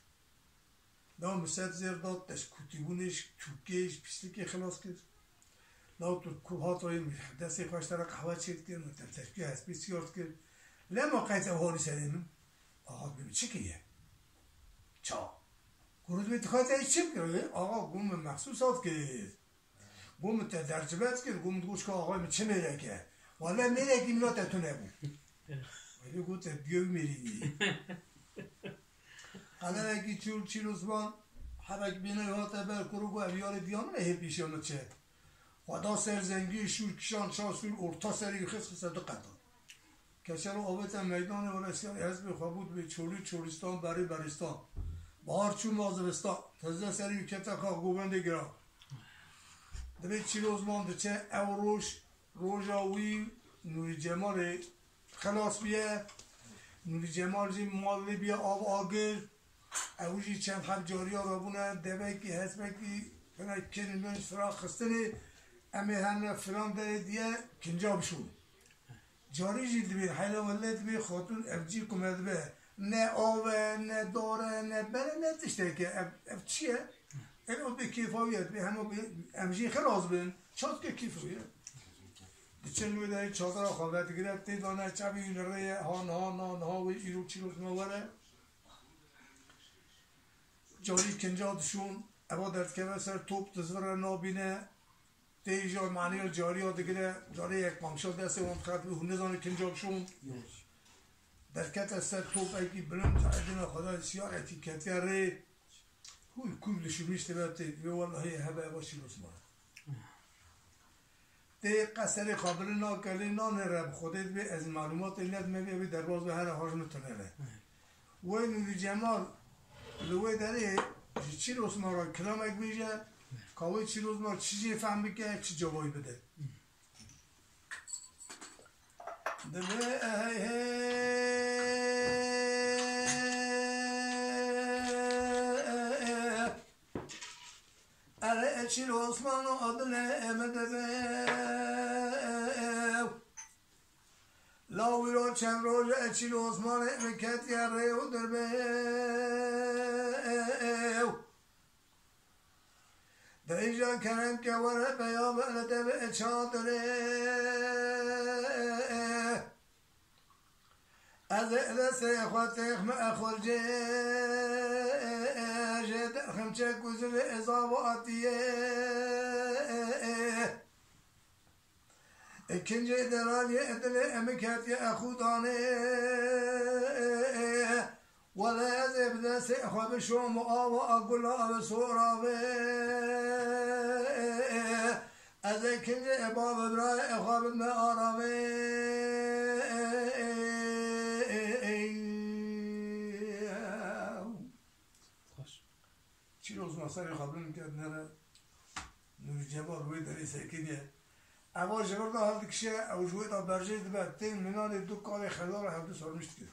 Law min sed zêr da, te ji kûtîbûnê, ji tûkê, ji pîslikê xilas kir. Law tu ku hat rayî min destê xwe ji te re qehwe çêdikir, min te tevkê hespê siyar dikir. Lema qey te ew halî serê min? Axa dibê min çi kiriye? Ça? Kuro dibê tu xwe te çi bikir? Axa got min mexsûsat kir. Got min te dercibe dikir, got min digot çika axayê min çi mêrek e. Wele mêrekî min a te tune bû. Wele got te diyo mêrî bî. Qederekî çûl Çîl Osman, hebek bîne hate ber kuro got ev yarê diya min e hê pîşa min çi. Xweda ser zengî şûr kişan ça sûr orta serî xist xiste du qetan. Keçelo avête meydanê û resiyarê hespê xwe bû dibê çolî çolîstan berî berîstan. Bahar çû ma zivistan, tezde serî wî kete ka govendê giran. Divê çîroz man diçe ew roj, roja wî Nûrî Cemalê xilas biye. Nûrî Cemal jî mal lê biye av agir. Ew jî çend heb cariya rabûne, devekî, hespekî, fena kênî min fira xistinê, em ê herne filan derê diye kinca bişûn. Carî jî dibê, heyla wele dibê xatûn ev cî ku me dibe, ne av e, ne dar e, ne ber e, ne tiştek e. Ev, ev çi ye? Ev, ev bê kêfa wî ye, dibê hema bê, em jî xilas bin. Çav dike kêfa wî ye. Diçin wê derê çadira xwe vedigire, tê dane çavê wî li rê ye, ha niha, na niha wê îro çîroz me were. Carî kinca dişûn, eva derdikeve ser top, dizvire nabîne. Tê îja manîya cariya digire, carê yek pamşa destê wan dixebitî, hûn nizanin kinca bişûn. Derkete ser topekî bilind, edina xwe da siyarekî ketiye rê. Hûn kûr dişûmîş dibe tê, wê wellahî hebe eva çîroz ma. Tê qeserê xwe bilind nake, lê nanêre bi Xwedê dibê ez malûmatê nedime bê, wê derbaz be here haj min tunere. Wê Nûrî Cemal li wê derê ji Çîroz ma re kilamek bêje, ka wê Çîroz ma çi jê fehm bike, çi cevabî bide. Divê hey hey, erê Çîroz ma no adile em divê. Lawîro çend roj e Çîroz ma rê min ketiye rê û dirbê. Dirêja kerem ke were peya bere devê çadirê. Ez ê destê xwe têxme exulcê. Jê derxim çek û zilê ezava atiye. Kincê deraniyê dilê em ketiye exûdanê. Wele ez ê bi destê xwe bişom û ava a gula bi soravê. Ez ê kincê e bavê birayê xwe bidme aravê. Xweş. Çîroz ma serê xwe bilind kir, nere Nûrî Cemal wê derê sekiniye. Eva ji vir de hildikişe, ew ji wê de berjê dibe, tên minanê du kalê xedara hevdu sarmiş dikir.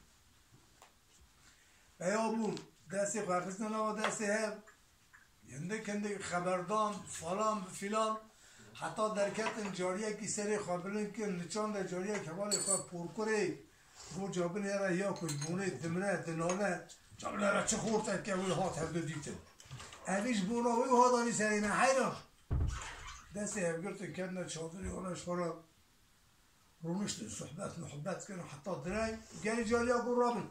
Peya bûn, destê xwe xistine nava destê hev, hindik hindik xeberdan, falan filan, heta derketin cariyekî serê xwe bilind kir, niçan de cariyek hevalê xwe porkurê, Roca binêre ya ku ji bonê dimre, dinale, ca binêre çi xorteke wê hat hevdu dîtin. Evî ji bona wê wiha danî serê me heyran. Destê hevgirtin ketine çadirê, wana ji xwe re rûniştin, sohbet muhbet kirin heta direng, gelî cariya got rabin.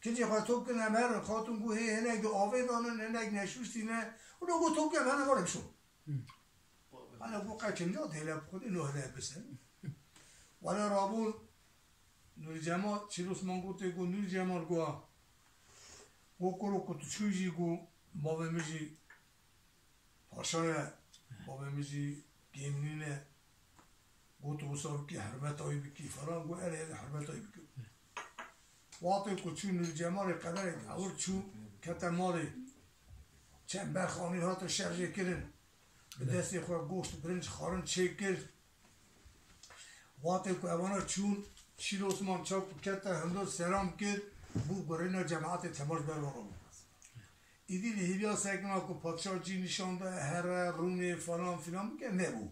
Kincê xwe top kirin em herin, xatûn got hê hinek di avê danin, hinek neşûştîne, û ne got top kirin em herin were bişon. Hala got qey kinca dihêle bi xwedê no hede bisin. Wele rabûn, Nûrî Cemal, Çîroz man gotê, got, Nûrî Cemal, got, got, kuro ku tu çûyî jî, got, bavê min jî paşa ye, bavê min jî gêmnîn e, got, tu wisa bikî, hermeta wî bikî, falan, got, erê, erê, hermeta wî bikim. Wextê ku çû Nûrî Cemalê qederek ewil çû, kete malê, çend berx anî hatin şerjê kirin, bi destê xwe goşt, birinc, xwarin çêkir. Wextê ku evana çûn, Şîr Osman çav ku kete hundir selam kir, bû gurîna cemaetê temaş ber wan rabû. Îdî li hêviya sekina ku padşah cî nîşan da here, rûnê, falan filan bike, nebû.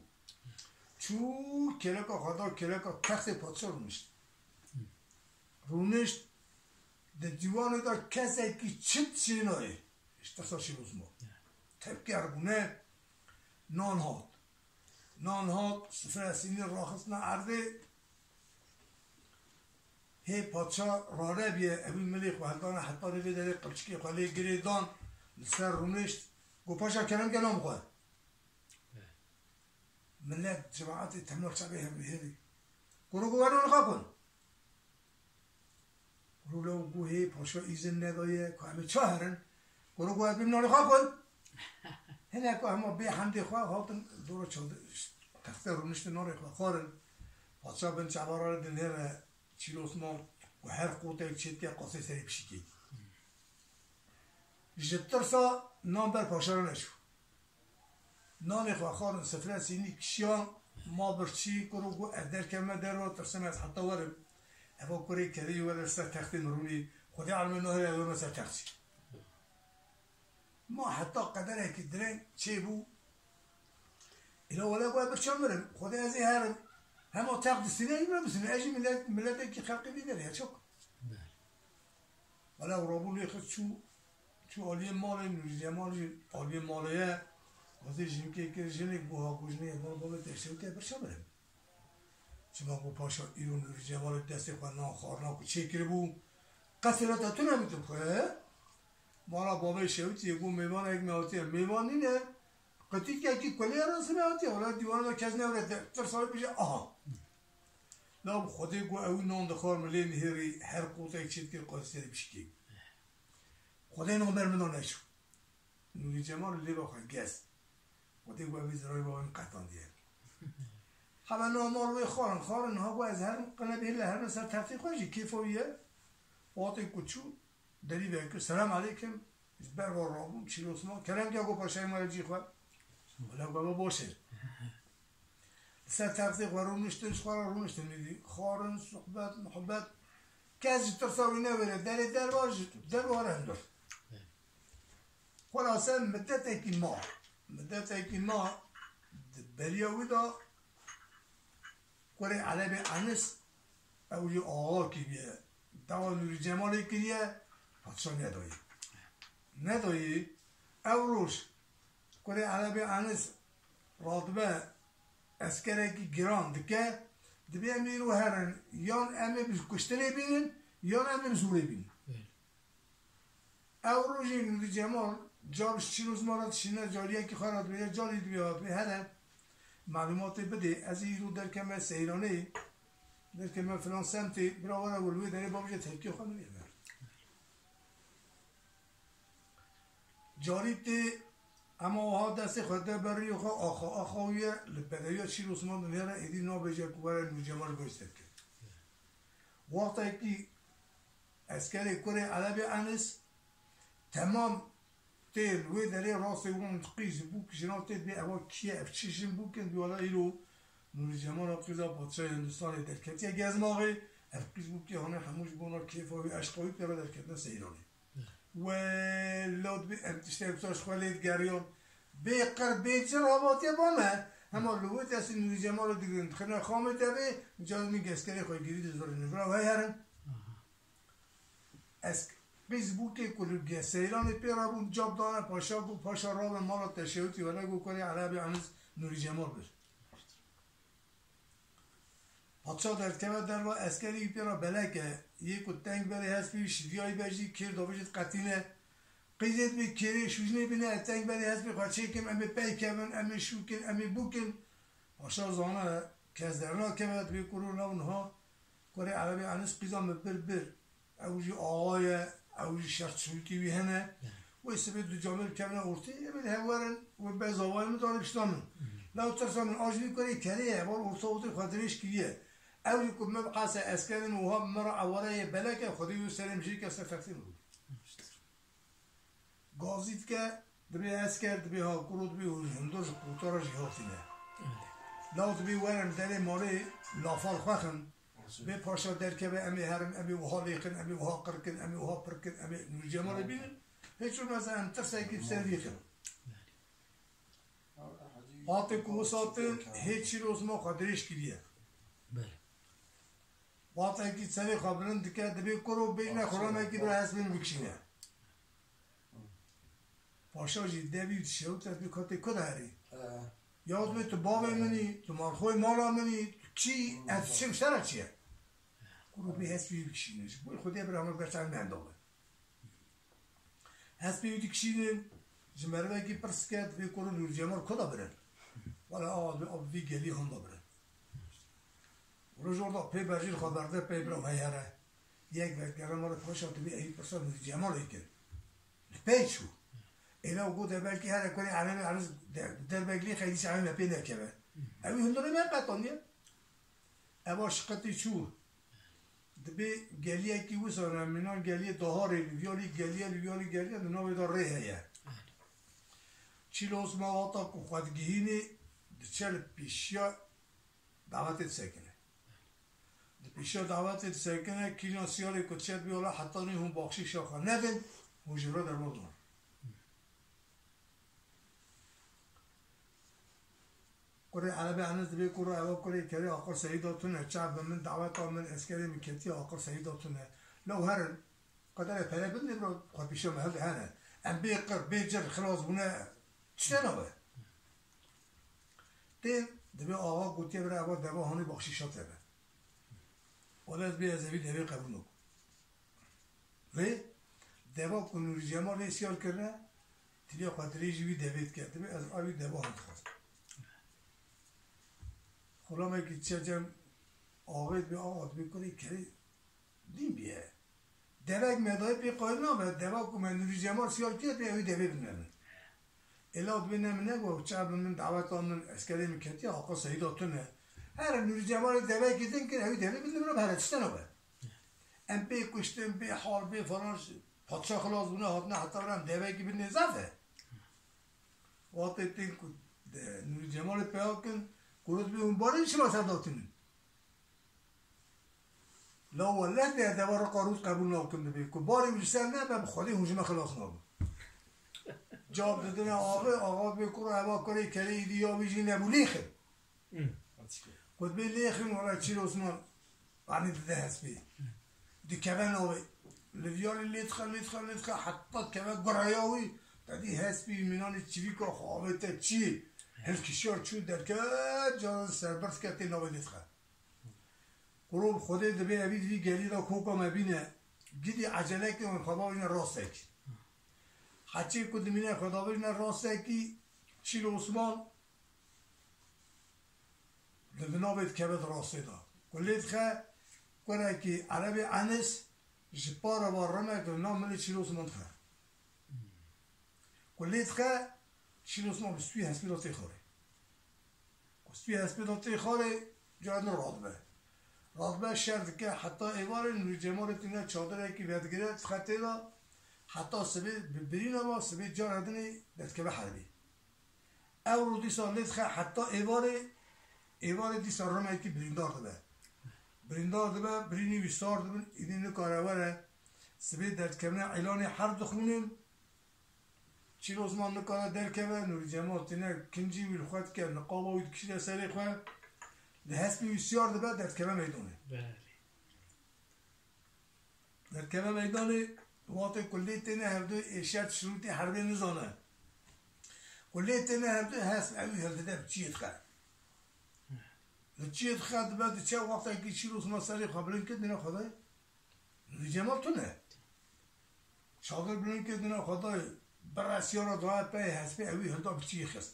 Çû kêleka xwe da kêleka textê padşah rûnişt. Rûnişt, di dîwanê de kesekî çi çênayê. Ji tirsa Şîr Osman. Tepker bûne, nan hat. Nan hat, sifre sînî raxistine erdê. Hê padşa rarebiye, evî milê xwe heldane, heta rê vê derê qilçikê xwe lê girê dan, li ser rûnişt. Got, paşa kerem ke nam xwe. Milet, cemaetê temel çavê hev li hêvî. Kuro ku werin xakun. Rûle û guhê paşa îzin nedaye ku em ê ça herin. Kuro ku ez bim nanê xwe xwin. Hinek ku hema bê hemdê xwe hatin dora çadir, texte rûniştin nanê xwe xwarin. Paşa bin çavara re dinêre Çîr Osman ku her qotek çêtke qasê serê pişikê. Ji tirsa nan ber paşa re neçû. Nanê xwe xwarin sifre sînî kişiya, ma birçî kuro got, ez derkevime derve, tirsim ez heta werim. Eva kurê kerê were ser textê min rûnî. Xwedê alimê nahêle ez weme ser textçî. Ma heta qederekî direng çêbû. Îla wele got, birça mirim, Xwedê ez ê herim. Hema text distîne, îbra bistîne. Ez jî millet, milletekî xelqê vî derê ye, çok. Belê. Wele û rabû lê xist çû, çû aliyê malê, Nûrî Cemal jî aliyê malê ye. Xwezê jinkê kir, jinik bû, ha ku jinê, bal bavê te şewte, birça mirim. Çima ku paşa îro Nûrî Cemalê destê xwe nan xwarina ku çêkiribû, qesê re te tune bidim xwe, he? Mala bavê şewtiyê got, mêvanek me hatiye. Mêvan nîne, qitîkekî kulê re sine hatiye. Wala dîwana de kes newre te, tirsa wî bije, aha. La bi Xwedê got, ew nan dixwar min lê nihêrî, her qotek çêdikir, qasê bişikê. Xwedê nan ber min da neçû. Nûrî Cemal lê ba xwe gest. Xwedê got, evî zirayê ba min qetandiye. Hebe na mal wê xwarin, xwarin, ha got, ez herim, qine bihêle herim ser textê xwe jî, kêfa wî ye. Wextê ku çû, derî vekir, selam aleykim, ji ber va rabû, çîrosma, kerem ke got, paşayê me cî xwe. Wele got, eva boş e. Li ser textê xwe rûniştin, ji xwe re rûniştin, nîdî. Xwarin, sohbet, muhbet. Kes ji tirsa wî newêre, derê derva ji derva re hundir. Xulase, midetekî ma. Midetekî ma, di beriya wî de kurê Elebê Enis, ew jî awa kiriye. Dawa Nûrî Cemalê kiriye, padşa nedayî. Nedayî, ew roj kurê Elebê Enis radibe eskerekî giran dike, dibê em îro herin, yan em ê bi kuştinê bînin, yan em ê bi zorê bînin. Belê. Ew rojê Nûrî Cemal, car ji çîrozmana dişîne, cariyekî xwe re dibêje, carî dibê hatibê, hele, malûmatê bidê, ez ê îro derkeme Seyranê, derkeme filan semtê, bira were wê li wê derê babije tepkê xwe min ê ver. Carî tê, ema wiha destê xwe de berî xwe, axa, axa wî ye, li bedewiya çîrozman dinêre, êdî nabêje ku were Nûrî Cemal goş derke. Wextekî eskerê kurê Elebê Enis, temam tê li wê derê rastê wan qîz û bûk jina tê dibê eva kî ye, ev çi jin bûk in, dibê wela îro Nûrî Cemala qîza padşahê Hindistanê derketiye gezmaxê, ev qîz bûkê hane hemû ji bona kêfa wî, eşqa wî pê re derketine Seyranê. Wela dibê em tiştê wisa ji xwe lê digeriyan. Bê qir, bê cir havatiye ba me. Hema li wê destê Nûrî Cemalê digirin, dixine xamê devê, ca min geskerê xwe girî dizirînin. Vira wey herin. Aha. Ez qîz bûkê ku li Seyranê pê re bûn, cap dane paşa, got, paşa rabe mala te şewitî, wele got, kurê Elebê Enis Nûrî Cemal bir. Padşa derdikeve derva, eskerî wî pê re belek e. Yê ku teng berê hespê wî şidiya wî be jî kêr davêje diqetîne. Qîzê dibê kêrê şûjinê bîne, ez teng berê hespê xwe çêkim, em ê pey kevin, em ê şûkin, em ê bûkin. Paşa zane kes dernakeve, dibê kuro law niha kurê Elebê Enis qîza min bir bir. Ew jî awa ye, ew jî şert şurûtê wî hene. Belê. Wê sibê du camêr kevine ortê, em ê hev werin, wê bez avayê min dane pişta min. Hı hı. Law tirsa min, a ji vî kurê kerê ye, wan orta otê xwe dirêj kiriye. Ew jî ku min qase eskerên wiha min re eware ye belek e, Xwedê wê serê min jê ke ser textê min bû. Hı. Gazî dike, dibê esker, dibê ha kuro, dibê hundir ji qutara jî hatine. Evet. Law dibê werin derê malê lafa li xwe xin. Bê paşa derkeve, em ê herin, em ê wiha lêxin, em ê wiha qir kin, em ê wiha pir kin, em ê Nûrî Cemalê bînin. Hiç olmazsa em tirsekî bi ser vî xin. Hatê ku wisa hatin, hê çîrozma xwe dirêj kiriye. Belê. Watekî serê xwe bilind dike, dibê kuro bêjne xulamekî bira hespê min bikişîne. Paşa jî devî dişewit, ez bê katê ku de herî. He. Ya dibê tu bavê min î, tu malxoyê mala min î, tu kî, ez çim sera çi ye? Kuro bê hespê wî bikişîne. Ji bo Xwedê bira min ber çavê min endame. Hespê wî dikişînin, ji merivekî pirs dike, dibê kuro Nûrî Cemal ku de birin? Wele awa dibê, a bi vî gelî handa birin. Roj orda pê berjî xwe berde pey bira veyhere. Yek vekere mala paşa dibê ewî pirsa Nûrî Cemalê kir. Li pey çû. Êla got de belkî here kurê Elebê Enis de-, derbek lê xeydî çavê me pê nekeve. Ewî hundirê me qetaniye. Eva şiqetî çû. Dibê geliyekî wisa ne, mînan geliyê Daharê, li viyalî geliye, li viyalî geliye, di navê de rê heye. Çîl Osman wata ku xwe digihînê, diçe li pêşiya dawetê disekine. Di pêşiya dawetê disekine, kîjan siyarê ku diçe dibê wela heta nî hûn baxşîşa xwe nedin, hûn ji vir re derbas dikin. Kurê Erebê Enes dibê kuro, ewa kurê kerê aqil seyîda tune, çav bi min daweta min, eskerê min ketiye aqil seyîda tune. Lew herin, qederê pere bidin, bro, xwe pîşe me hilde hene. Em bê qir, bê cir, xilas bûne, tişte nabe. Tên, dibê awa gotiye bira ewa deva hanî baxşîşa te be. Wele ez bê ez evî devê qebûl nakim. Vê deva ku Nûrî Cemal lê siyar kirine, tîlê xwe dirêjî wî devê dike. Dibê ez a wî deva hildixwazim. Xulamekî diçe cem axê dibê axa dibê kurê kerê dîn bîye. Devek me dayê pê qayîl nabe, deva ku me Nûrî Cemal siyar kiriye pê ew wî devê bidine min. Ê law dibê ne min negot, çav bi min daweta min, eskerê min ketiye, aqil seyîda tune. Here Nûrî Cemalê devekî din kir, ew wî devê bidine min, here tişte nabe. Em bê kuştin, bê hal, bê falan, padşah xilas bûne, hatine heta vir em devekî bidinê zaf e. Wextê tên ku, e, Nûrî Cemalê peya kin, ku rût bê hûn barê çima ser datînin? La wele dê deva riqa rût qebûl nakim dibê. Ku barê wî li ser nebe, bi Xwedê hûn ji me xilas nabin. Cab didine axê, axa dibê kuro eva kurê kerê îdî ya wî jî nebû lêxin. Hmm. Ku dibê lêxin, wele Çîl Osman, anî dide hespê. Dikeve navê. Li viyalî lê dixe, lê dixe, lê dixe, heta dikeve gureya wî. Te dî hespî mînanî çivîka xwe avête çiyê. Hilkişiya çû derket, caran serbir dike tê navê lê dixe. Qurû bi Xwedê dibê evî di vî gelî de koka me bîne. Gidî eceleke û xwe bavêjine rastekî. Heçê ku dimîne xwe davêjine rastekî, Çîl Osman di vinavê dikeve di rastê de. Ku lê dixe, kurekî Erebê Enis ji para va rimek li nav milê Çîl Osman dixe. Ku lê dixe, Çîl Osman bi stûyê hespê de tê xwarê. Ku stûyê hespê de tê xwarê, cara din radibe. Radibe şer dike, heta êvarê Nûrî Cemalê tîne çadirekî vedigire, dixe tê de, heta sibê bi birîna va, sibê cara dinê derdikeve herbê. Ewro dîsa lê dixe heta êvarê, êvarê dîsa rimekî birîndar dibe. Birîndar dibe, birînî wî sar dibin, îdî nikare were. Sibê derdikevine îlanê herb dixwînin. Çîl Osman nikare derkeve, Nûrî Cemal tîne kincî wî li xwe dike, niqaba wî dikişîne serê xwe. Li hespê wî siyar dibe, derdikeve meydanê. Belê. Derdikeve meydanê, wextê ku lê têne hevdu ê şert şirûtê herbê nizane. Ku lê têne hevdu hesp ewî hildide bi çiyê dixe. Li çiyê dixe dibe diçe wextekî Çîl Osman serê xwe bilind kir dine Xwedayê. Nûrî Cemal tune. Çadir bilind kir dine Xwedayê. Bira siyara daye pey hespê ewî hilda bi çiyê xist.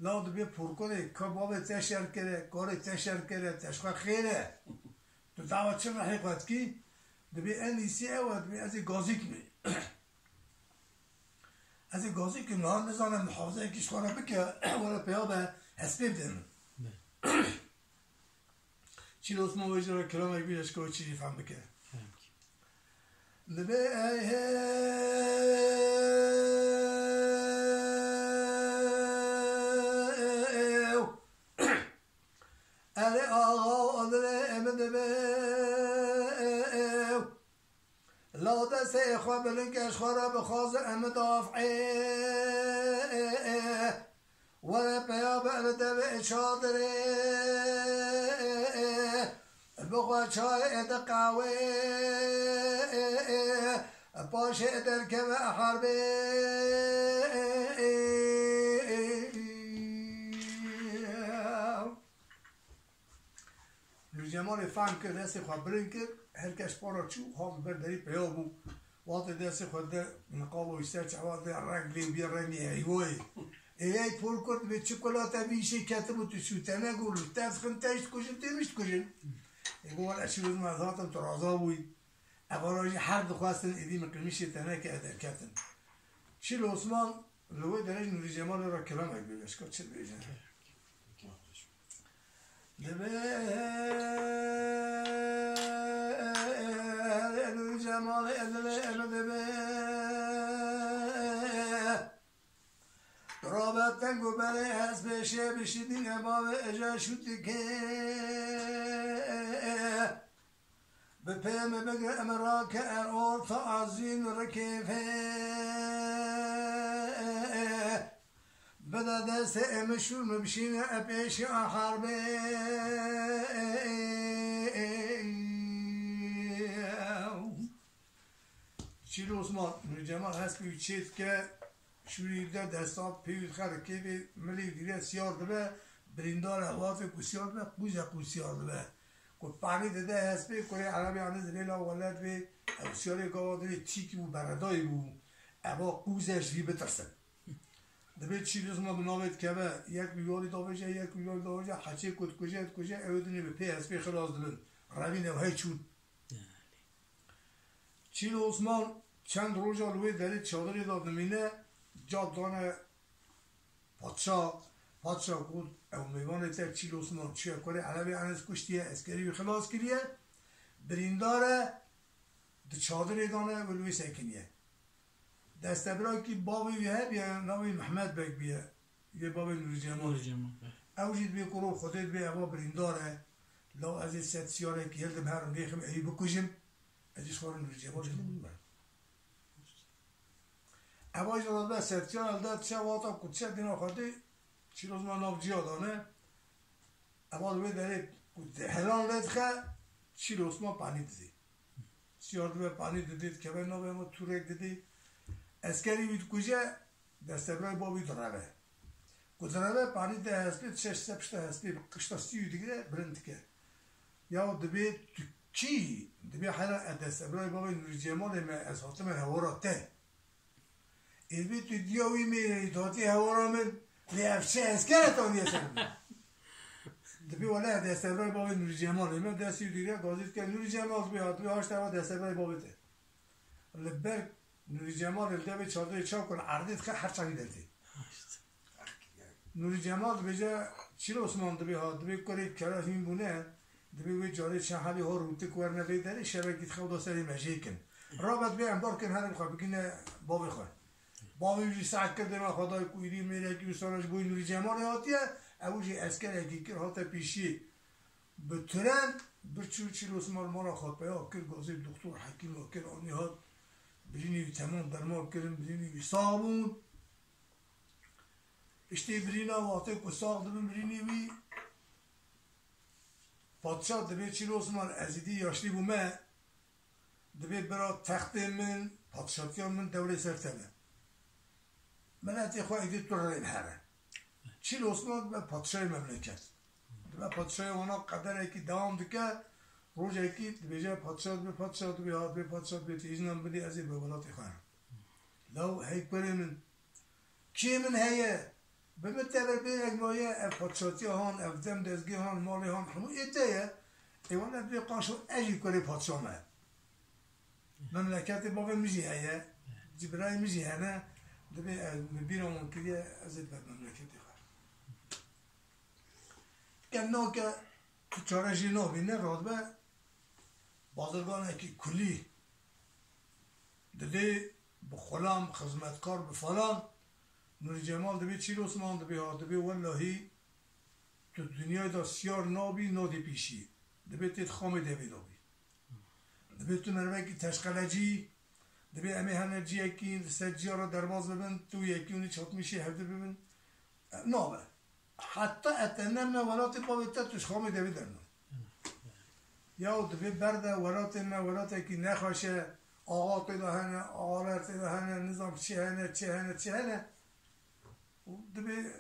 Law dibê porkorê, ka bavê te şer kire, karê te şer kire, te ji xwe xêr e. Tu dawa çi rehê xwe dikî? Dibê en îsî ew e, dibê ez ê gazî kimê. Ez ê gazî kim, niha nizanim muhafizeyekî ji xwe re bike, were peya be, hespê bide min. Çîl Osman wê jî re kelamek bî, eşka wê çi jî fehm bike. Fehm bike. Dibê ey hê, erê axa, dilê min dibê ew. La destê xwe bilind ke, ji xwe re bixwaze em daf'ê. Were peya be li devê çadirê. Bixwe çayê di qehwê. Paşê derkeve herbê. Nûrî Cemalê fehm kir, destê xwe bilind kir, her kes para çû, hat ber derî peya bû. Wextê destê xwe de niqaba wî ser çawa de reng lê bûye rengê heywoyê. Ê yey por kurt dibê çi kula te vî îşê ketibû tu çû te negot li te dixin te jî dikujin tê min jî dikujin. Ê go wele çi bizim ez hatim tu raza bûyî. Evara jî her dixwestin êdî min qimîşê te neke ez derketim. Çîl Osman Li wê derê jî Nûrî Cemalê re kelamek bêje, eşka çi dibêje? Dibê Malê Edilê Emedê be. Rabe teng û berê ez pêşê bişîdîne bavê eja şûtike. Bi pê min bigre em rake er orta azîn rikêfê. Bide destê em şûr min bişîne e pêşî a herbê. Çîl Osman, Nûrî Cemal hespî wî çê dike, şûrî de desta pê wî dixe rikêfê milî dîre siyar dibe, birîndar e, wafê ku siyar dibe, qûze ku siyar dibe. Ku panî dide hespê, kurê erebê anî dilê la welet bê, ew siyarê gava dilê tîkî bû, beredayî bû, eva qûze ji vî bitirsin. Dibê Çîl Osman bi navê dikeve, yek bi yolî davêje, yek bi yolî davêje, heçê ku dikuje, dikuje, ew dinê bi pê hespê xilas dibin. Revîn ew hey çûn. Çîl Osman çend roja li wê derê çadirê de dimîne, cad dane padşa, padşa got, ew mêvanê te Çîl Osman çûye kurê erebê Enes kuştiye, eskerî wî xilas kiriye, birîndar e, di çadirê de ne û li wê sekiniye. Destebira kî bavê wî hebiye, navê Mehmet Beg biye, yê bavê Nûrî Cemal. Nûrî Cemal, be. Ew jî dibê kuro Xwedê dibê eva birîndar e. Law ez ê sed siyarekî hildim herim lêxim ewî bikujim. Ez jî ji xwe re Nûrî Cemal hildim. Eva jî radibe sed siyar hilda diçe wata ku diçe dîna Xwedê Çîl Osman nav ciya dane. Eva li wê derê ku helan lê dixe Çîl Osman panî didê. Siyar dibe panî didê, dikeve navê me tûrek didê. Eskerî wî dikuje, destebirayê bavê wî direve. Ku direve panî de hespê, diçe ser pişta hespê, qişta stî wî digire, bilind dike. Ya dibê tu kî? Dibê hela e destebirayê bavê Nûrî Cemalê me, ez hatime hewara te. Êdibê tu diya wî mêreyî, tu hatî hewara min, lê ev çi esker e tu aniye ser min? Dibê wele destebirayê bavê Nûrî Cemalê me, destî wî digire, gazî dike, Nûrî Cemal dibê, hatibê haşt eva destebirayê bavê te. Li ber Nûrî Cemalê li devê çadrê çaw kir erdê dixe her çavî dertê. Nûrî Cemal dibêje, Çîl Osman dibê ha, dibê kurê kera hîn bûne, dibê wê carê çend hebî hor rûtik werne vê derê, şevekî dixe û da serê me jê kin. Rabe dibê em bar kin herin xwe bigine bavê xwe. Bavê wî jî seh kir dêma xwe dayê ku îdî mêrekî wî sona ji bo Nûrî Cemalê hatiye, ew jî eskerekî kir hate pêşiyê. Bi tren bir çû Çîl Osman mala xwe peya kir, gazê doktor hekîma kir, anî hat birînî wî temam derman kirin, birînî wî sax bûn. Piştî birîna wextê ku sax dibin birînî wî, padşah dibê Çîl Osman ez îdî yaşlî bûme, dibê bira textê min, padşatiya min dewrê ser te be. Miletê xwe êdî tu rê bihere. Çîl Osman dibe padşayê memleket. Dibe padşayê wana qederekî dewam dike, rojekî dibêje padşa dibe padşa dibe ya dibe padşa dibe têjînan bidî ez ê bi welatê xwe herim. Law hey kurê min, kê min heye, bi min tevebêrek maye, ev padşatiya han, ev dem dezgê han, malê han, hemû ê te ye. Ê wana dibê qaşo ez jî kurê padşa me. Memleketê bavê min jî heye, cibirayê min jî hene, dibê ez, min bîra wan kiriye, ez ê dibe memleketê xwe. Kem nake tu çare jê nabîne, radibe bazirganekî kulî didê bi xulam, xizmetkar bi falan, Nûrî Cemal dibê Çîl Osman dibê ha, dibê wellahî tu dinyayê de siyar nabî, nadî pîşî. Dibê tê xamê devê de bî. Dibê tu merivekî teşqelecî, dibê em ê hene ciyekî li ser ciya re derbas bibin, tu yekî hûn ê çatmîşê hevdî bibin. E, nabe. Heta ete neme welatê bavê te tu ji xamê devê derna. Ya dibê berde welatê me welatekî nexweş e, axa tê de hene, axaler tê de hene, nizam çi hene, çi hene, çi hene. Û dibê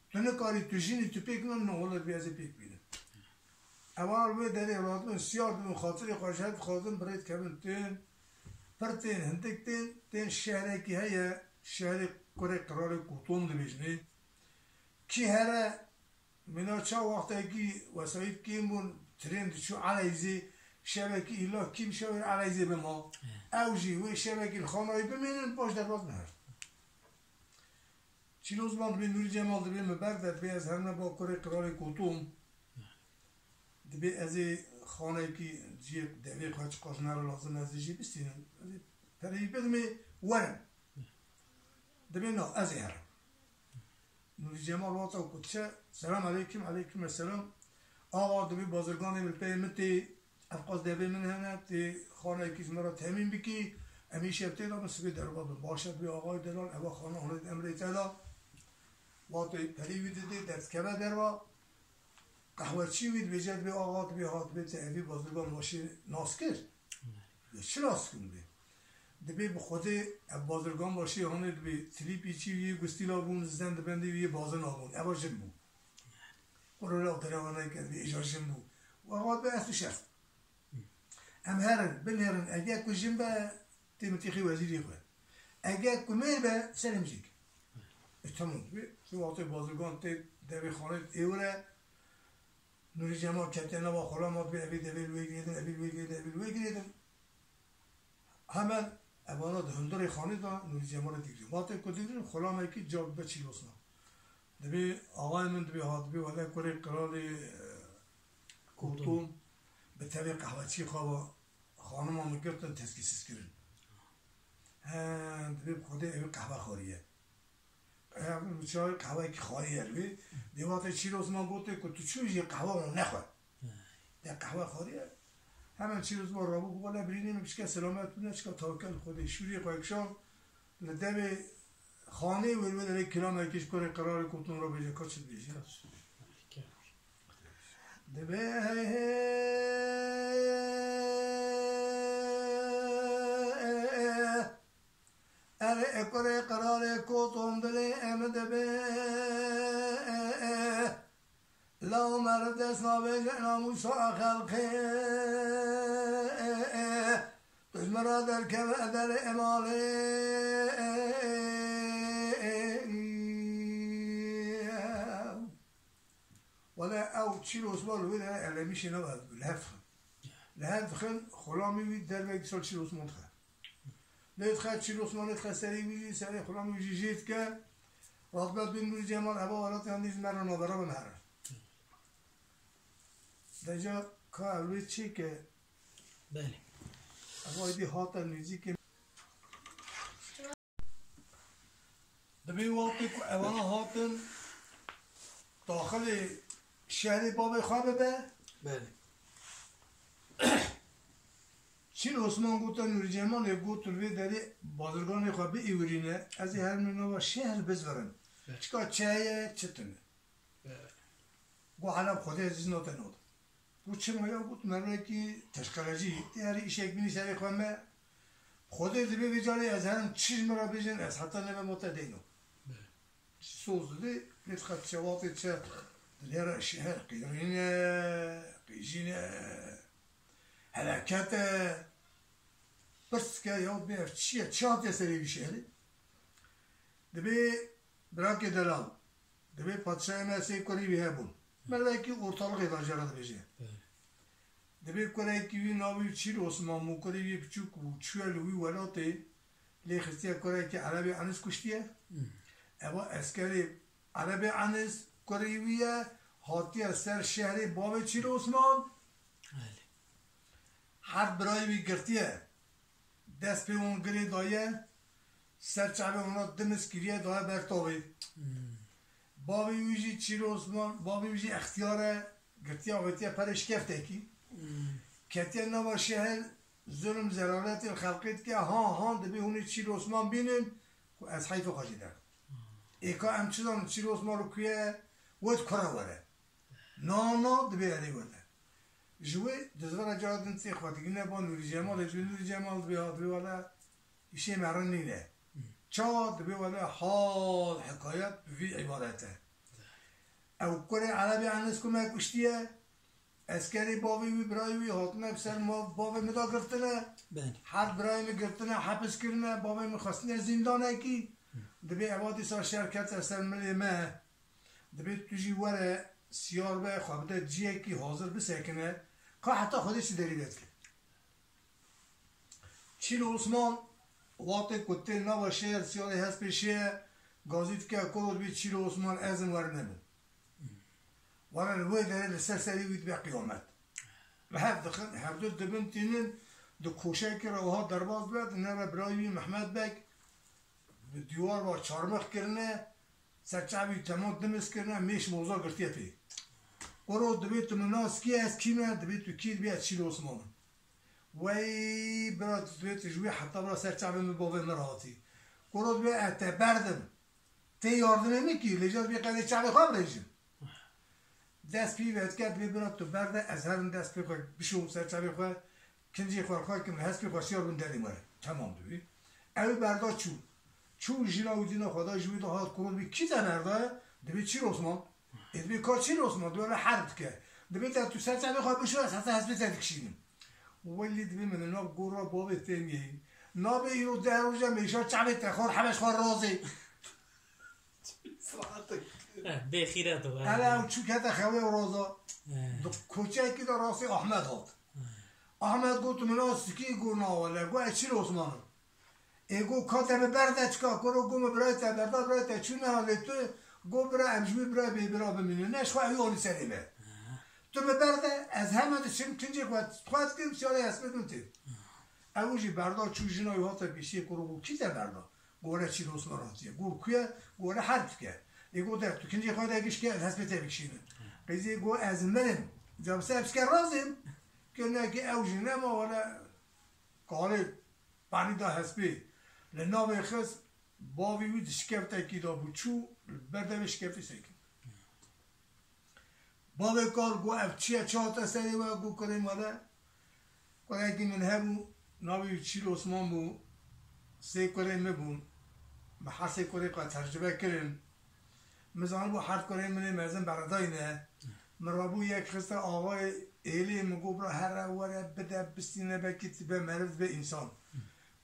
tu nikarî, tu jînî, tu pêk nan, no wele dibê ez ê pêk bînim. Ewa li wê derê radibin, siyar dibin, xatirê xwe ji hev dixwazin, bi rê dikevin tên, pir tên, hindik tên, tên şehrekî heye, şehrê kurê qiralê Koton dibêjinê. Kî here, mîna ça wextekî wesayît kêm bûn, trên diçû Eleyzê, şevekî îlla kî bi şevê Eleyzê bima. Ew jî wê şevekî li xanayê bimînin, paş derbas biherin. Çîl Osman dibê, Nûrî Cemal dibê, min berde dibê, ez herime ba kurê qiralê Koton. Dibê ez ê Xanekî ciyê devê xwe çiqas ji me re lazim e, ez ê jî bistînim. Ez ê pereyî bidim ê werim. Dibê na, ez ê herim. Nûrî Cemal wata ku diçe, selam eleykum, eleykum selam. Axa, dibê bazirganê min peyê min tê, ev qas devê min hene, tê xanekî ji me re temîn bikî, em îşev tê de bin, sibê derva bin. Baş e, dibê axayê delal, eva xana hûnê di emrê te de. Watê perî wî didê, derdikeve derva. Qehweçî wî dibêje, dibê axa, dibê ha, dibê te evî bazirgan başî nas kir. Ya çi nas kirin dibê? Dibê bi Xwedê ev bazirgan başî hanê dibê tilîpî çî wî yê gustîla bûn, zen di bendê wî yê bazina bûn. Eva jin bû. Qurûra derewa neke dibê îja jin bû. Û axa dibê ez tu şert. Em herin, binêrin, eger ku jin be, tê min têxî wezîrê xwe. Eger ku mêr be, serê min jî. E, tamam, dibê. Ti wextê bazirgan tê devê xanê êwire, Nûrî Cemal ketiye nava xulama, dibê evî devê li wê girêdin, evî li wê girêdin, evî li wê girêdin. Hemen evana di hundirê xanê de Nûrî Cemalê digrin. Wextê ku digrin, xulamekî ca dibe Çîl Osman. Dibê axayê min dibê ha, dibê wele kurê qiralê, e, Koton bi tevê qehweçî xwe ve xanima min girtin, teskîsiz kirin. He, dibê bi Xwedê ew qehwe xwariye. Ev çawa qehwekî xwariye li wê. Dê wextê Çîl Osman gotê ku tu çû jî qehwe wan nexwe. De qehwe xwariye. Hemen Çîl Osman rabû ku wele birînê min pişke selamet bûne, çika tawke li Xwedê şûrê xwe kişand. Li devê xanê wê, wê derê kilamekî ji kurê qiralê Koton re bêje, ka çi dibêje? Dibê hey hey, erê kurê qiralê Koton dilê em dibê. La Omer dest navêje namûsa xelqê. Tu ji min re derkeve derê malê. Wele ew Çîl Osman li wê derê elemîşê nava li hev dixin. Li hev dixin, xulamî wî dervekî ser Çîl Osman dixe. Lê dixe Çîl Osman, lê dixe serê wî jî, serê xulamî wî jî jê dike. Ratbet bin Nûrî Cemal eva welatê hindî ji me re navera bin here. Deca ka ew lê çêke. Belê. Eva êdî hate nêzîkê. Dibê wextê ku evana hatin daxilê şehrê bavê xwe bibe. Belê. Çîl Osman gote Nûrî Cemalê, got, tu li vê derê bazirganê xwe biîwirîne, ez ê herim li nava şehr bizvirim. Belê. Çika çi heye, çi tune. Belê. Got, Elem Xwedê ez îzna te nadim. Got, çima ya? Got, me wekî teşqelecî, tê herî îşek bînî serê xwe me. Xwedê dibê vê carê ez herim çi ji min re bêjin, ez heta nebe ma te deyno. Belê. Soz didê, lê diqet çewatê çe dilê re şeher qîrîne, qîjîne, heleket e. Pirs dike, ya bê ev çi ye? Çi hatiye serê vî şehrê? Dibê birakê delal, dibê padşahê me sê kurî wî hebûn. Melekî ortalık êda jê re dibêje. Evet. Dibê kurekî wî navê wî Çîl Osman bû, kurê wî biçûk bû, çûye li wî welatê, lê xistiye kurekî Erebê Enis kuştiye. Hmm. Eva eskerê Erebê Enis kurê wî ye, hatiye ser şehrê bavê Çîl Osman. Belê. Her birayê wî girtiye. Dest pê wan girê daye, ser çavê wana dimizkiriye daye ber tavê. Hmm. Bavê wî jî Çîl Osman, bavê wî jî extiyar e, girtiye avêtiye perê şikeftekî. Hmm. Ketiye nava şehr, zulm zelaletê li xelqê dike, ha, ha, dibê hûn ê Çîl Osman bînin, ku ez heyfê xwe jê derdim. Hmm. Ê ka em çi zanin Çîl Osman li ku ye, wê di ku re were. Na, na, dibê erê were. Ji wê dizvera cara din tê xwe digine ba Nûrî Cemalê, dibê Nûrî Cemal dibê, ha, dibê wele îşê me rind nîne. Çawa? Dibê wele hal, hikayet bi vî îbaret e. Ew kurê Erebê Enes ku me kuştiye, eskerê bavê wî, birayê wî hatine bi ser ma, bavê min de girtine. Belê. Her birayê min girtine, hepis kirine, bavê min xwestine zîndanekî. Dibê eva dîsa şer kete ser milê me. Dibê tu jî were siyar be, xwe bide ciyekî hazir bisekine, ka heta Xwedê çi derî vedike. Çîl Osman, wextê ku tê nava şehr, siyarê hespê şeye, gazî dike, kuro dibê Çîl Osman, ez im, were nebin. Were li wê derê li ser serê wî dibe qiyamet. Bi hev dixin, hevdu dibin tînin, di koşekî re wiha derbas dibe, di nere birayî wî Mehmet Beg, bi dîwar ve çarmix kirine, ser çavî temam dimiz kirine, mêş moza girtiye pê. Kuro dibê tu min nas kî, ez kî me, dibê tu kî, dibê ez Çîl Osman im. Wey bira, tu dibê tu ji wî heta bira ser çavê min bavê min re hatî. Kuro dibê ez te berdim. Tê yardimê min kî, lê ca dibê qedê çavê xwe birêjim. Dest pî ve dike, dibê bira tu berde, ez herim dest pê xwe bişom ser çavê xwe, kincê xwe xwe kim, hespê xwe siyar bin derê were. Temam dibî. Ew berda çû. Çû jina û dîna xwe da ji wî de hat, kuro dibî kî te berda ye? Dibî Çîl Osman. Ê dibî ka Çîl Osman, dibî were herb dike. Dibî te tu ser çavê xwe bişo, ez heta hespê te dikişînim. Welî dibî min nav gor re bavê tê niyeyî. Nabê îro deh roja mêşa çavê te xwar hebeş xwar razê. Eh, bê xîret o, eh. Hele ew çû kete xewê û roza. Eh. Di koçekî de rastî Ahmed hat. Eh. Ahmed got, "Tu min nas dikî?" Got, "Na wele." Got, "Ez Çîl Osman im." Ê got, "Ka te bi ber de çika?" Kuro got, "Min birayê te berda, birayê te çû neha lê tu." Got, "Bira, em ji wî birayê bê bira bimînin. Ne ji xwe ew anî serê me. Eh. Tu min berde, ez heme diçim, kincê xwe xwe dikim, siyarê hespê min tê." Ew jî berda çû jina wî hate pêşiyê, kuro got, "Kî te berda?" Gore Çîl Osman hatiye. Got, "Ku ye?" Gore herb dike. Ê got, "De tu kincê xwe de giş ke, ez hespê te bikişînim." Qîzê got, "Ez mirim. Ca bi ser bike razim." Kirinekî ew jî nema wele karê parî da hespê. Li navê xist, bavê wî di şikeftekî de bû, çû li ber devê şikeftê sekî. Bavê kar got, "Ev çi ye, çi hate serê we?" Got, "Kurê mele, kurekî min hebû, navê wî Çîl Osman bû, sê kurê min bûn, min her sê kurê xwe tecrube kirin. Min zanibû her kurê min ê mezin beredayî ne. Min rabû yek xiste axayê êlê, min got, 'Bira here were bide bistîne, belkî dibe meriv, dibe însan.'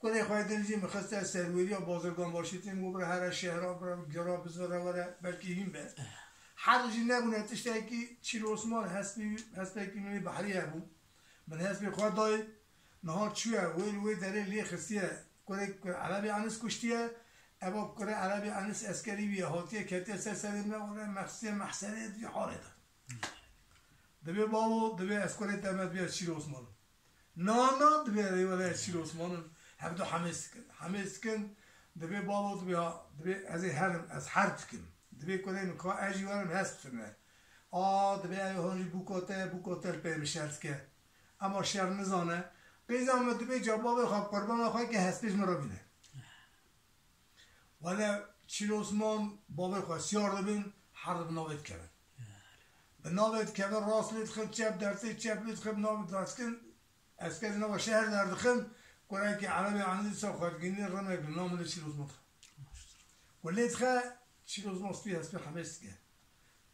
Kurê xwe din jî min xiste serwêriya bazirganbaşî tê, min got, 'Bira here şehra, bira gira bizira were, belkî hîn be.' Her jî nebûne tiştekî, Çîl Osman hespî, hespekî min ê behrî hebû. Min hespê xwe dayê, niha çûye wê li wê derê lê xistiye. Kurê Erebî Enis kuştiye, eva kurê Erebî Enis eskerî wî ye, hatiye ketiye ser serê me, were mexsiye mehserê di halê de. Dibê bavo, dibê ez kurê te me, dibê ez Çîl Osman im. Na, na, dibê erê wele ez Çîl Osman im. Hevdu hemêz dikin. Hemêz dikin, dibê bavo, dibê ha, dibê ez ê herim, ez herb dikim. Dibê kurê min ka ez jî werim hesp dikime. A, dibê ew hon jî bûka te ye, bûka te li pê min şer dike. Ema şer nizane. Qîza min dibê ca bavê xwe qurbana xwe ke hespêj min re bîne. Wele Çîl Osman bavê xwe siyar dibin, her di bi navê dikevin. Bi navê dikevin, rast lê dixin, çep dertê çep lê dixin, bi navê dest dikin, eskerê nava şeher derdixin, kurekî Erebê Enî dîsa xwe digihînî, rimek li nav min de Çîl Osman dixe. Ku lê dixe, Çîl Osman stûyê hespê hemêz dike.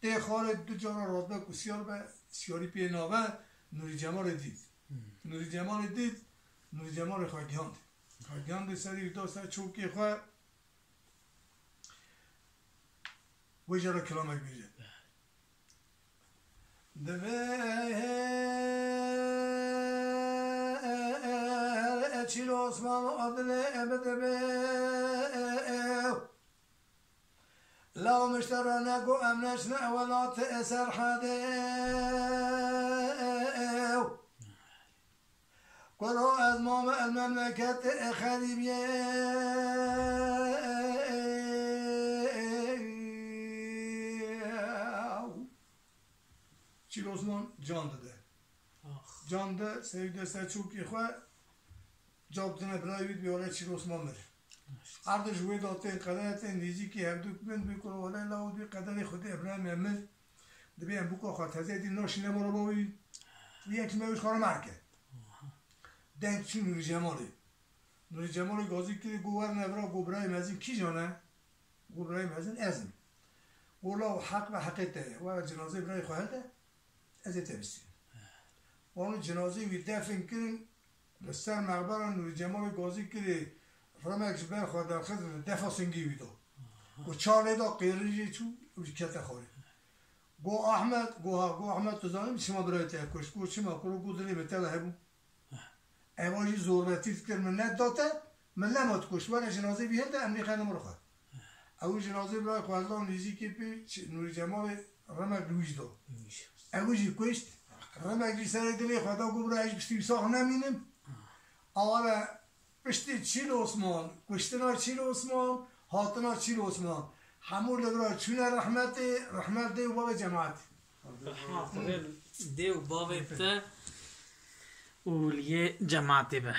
Tê xalê du cara radbe ku siyar be, siyarî pê nabe, Nûrî Cemalê dît. Hmm. Nûrî Cemalê dît, Nûrî Cemalê xwe gihand. Xwe gihand serî da ser çokê xwe, wê jê re kilamek bêje. Divê Çîl Osman adilê em dibe. Law mişterane ku em neçine welatê Serhedê. Kuro ez mame el memleketê xerîbiyê. Çîl Osman can dide. Ax. Can de, seyde ser çokê xwe, Cab tine birayê wî dibê wele Çîl Osman mir. Her du ji wê de tên qedere tên nêzîkî hevdûk bin, bê kuro wele law dibê qederê Xwedê Îbrahîm e mir. Dibê em bûka xwe teze dî naşîne mala bavê wî. Dibê yek ji me wî xwe re merke. Deng çû Nûrî Cemalê. Nûrî Cemalê gazî kirî, got, "Werne vira," got, "birayê mezin kîjan e?" Got, "Birayê mezin ez im." Got, "Law heq be heqê te ye. Were cinazeyê birayê xwe hilde." Ez ê te bistînim. Wan cinazeyê wî defin kirin, li ser mexbera Nûrî Cemalê gazî kirê, rimek ji ber xwe derxist, li defa singê wî da. Û çar lê da, qêrin jê çû û jî kete xwarê. Go Ahmet, go ha, go Ahmet, tu zanî min çima birayê te kuşt? Go çima? Kuro go dilê min tela hebû. Eva jî zorbetî dikir, min nedate, min lema dikuşt. Were jinazê bî hilde, em rêxenim rixwe. Ew jinazê birayê xwe hildan nêzîkê pê, çi, Nûrî Cemalê remek li wî jî da. Ew jî kuşt. Remek ji serê dilê xwe da, ku bira ez piştî wî sax nemînim. Awale piştî Çîl Osman, kuştina Çîl Osman, hatina Çîl Osman. Hemû li vir çûne rehmetê, rehmet dê û bavê cemaetê. Rehma Xwedê dê û bavê te û li yê cemaetê be.